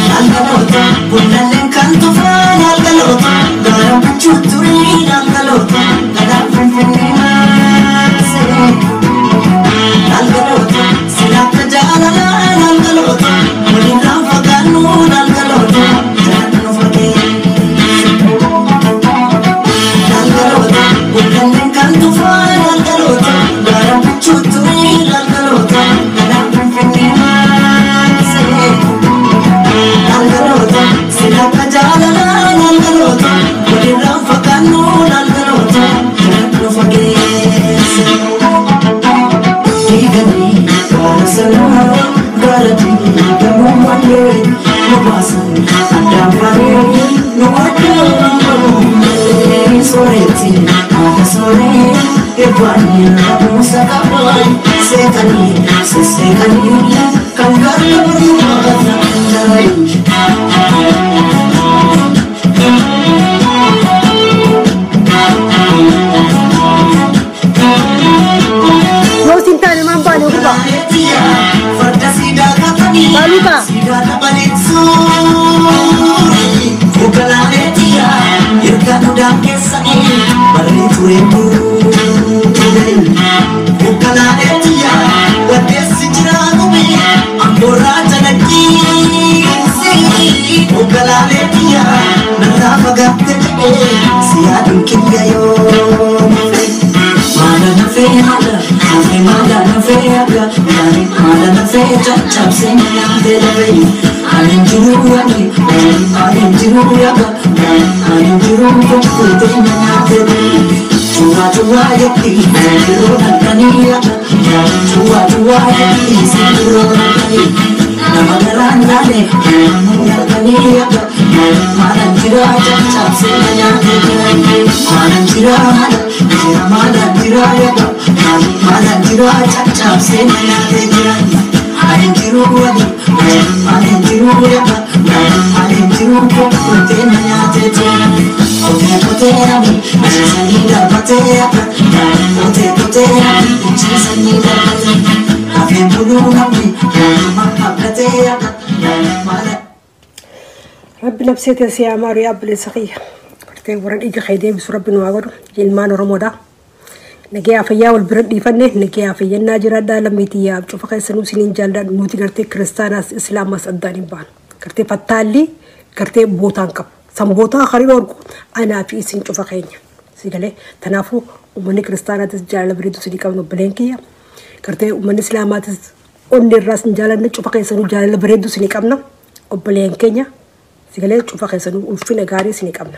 Laalgaloota bunnalleen kan tufaa laalgaloota gaara buchuu turii laalgaloota gadaan finfinnee maasee. Laalgaloota silaakka jaalalaa laalgaloota walirraan fagaannu laalgaloota jalaan nu fageesse. Laalgaloota bunnalleen kan tufaa laalgaloota gaara buchuu turii laalgaloota gadaan finfinnee maasee. Laalgaloota silaakka jaalalaa laalgaloota walirraan fagaannu laalgaloota jalaan nu fageesse. Diiganii gaara sanaa gaara diigamuu malee nu baasan addaan baanee nu addaan baanee sooretti haadha sooree irbaanii rabuusa qabaan seeqanii sesseeqanii kan gargaaru baatan. Yoo siin taane maan baane gurbaa. Farda siidaa kaatanii Baaluuta. siidaa dabaleen suurri Hoogganaalee erga dudaan keessanii barree ture bu'uure. Hoogganaalee waddeessi jiraa gube amboorraa calaqqiinsi. Hoogganaalee narraa fagaatte jedhee si yaaduun kiyya yoo mafe. Mala nafee mala, nafee mala nafee aga, yaani mala nafee caccabsee nyaatee lafee. Ani jiru ani, ani jiru yaga, ani jiru kukkutee nyaatee lafee. Cuwa cuwa yetti, yeroo halkanii yaga, cuwa cuwa yetti, yeroo halkanii. Nama garaan laale, halkanii yaga, mala jira caccabsee nyaatee lafee. Mala jira mala. Jira mala jira yaga, mala jira caccabsee nyaatee jira. Ani jiru wali, ani jiru yaga, ani jiru kukkutee nyaatee jira. Kotee kotee nami, sanyii darbatee yaga, kotee kotee nami, sanyii darbatee. Hafeen buluu namni, mammaqatee yaga, mala. Rabbi nabsee teessee yaa maaru yaa obboleessa kiyya. Gartee warra dhiiga kee deebisu rabbi nu haa godhu. Ilmaan Oromoodha. Nagee fayyaa wal bira dhiifanne nagee fayyannaa jiraadhaa lammiitii yaa cufa keessanuu isiniin jaalladha nuti gartee kiristaanaas islaamaas addaan hin baanu. Gartee fattaalli gartee bootaan qabu. Sanbootaa hariiroo argu anaa fi isin cufa keenya. Si galee kanaafuu uummanni kiristaanaatis jaalala bareedu isinii qabnu obboleen kiyya. Gartee uummanni islaamaatis onni irraas hin jaalanne cufa keessanuu jaalala bareedu isinii qabna obboleen keenya. Si galee cufa keessanuu ulfina gaarii isinii qabna.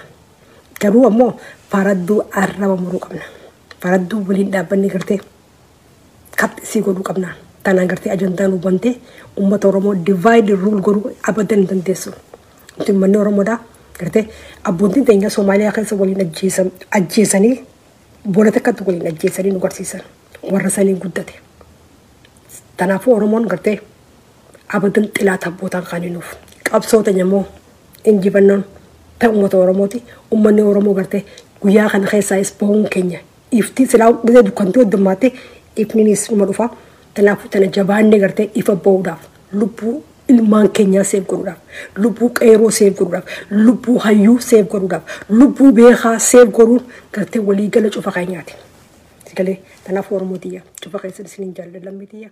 Garuu ammoo faradduu arraba muruu qabna. Faradduu waliin dhaabbanni gartee kaphii godhuu qabna. Tanaan gartee ajandaan hubantee uummata Oromoo divide rule godhuu abadan hin dandeessu. Nuti uummanni Oromoodha. Gartee abbootiin teenya Soomaaliyaa keessa waliin ajjeesanii boola takkatti waliin ajjeesanii nu garsiisan. Warra saniin guddate. Kanaafuu Oromoon gartee abadan xilaata abbootaan kaaninuuf. Qabsoo teenya immoo injifannoon ta'e uummata Oromooti. Uummanni Oromoo gartee guyyaa kana keessaayis bahuun keenya ifti silaa gisee dukkantii hoddommaatte ifninis numa dhufa. Kanaafuu tana jabaannee gartee ifa bahuudhaaf lubbuu ilmaan keenyaa seef godhuudhaaf lubbuu qeeroo seef godhuudhaaf lubbuu hayyuu seef godhuudhaaf lubbuu beekaa seef godhuun gartee waliigala cufa keenyaati. Galee kanaafuu Oromoo tiyya cufa keessan isiniin jaalladha lammii tiyya.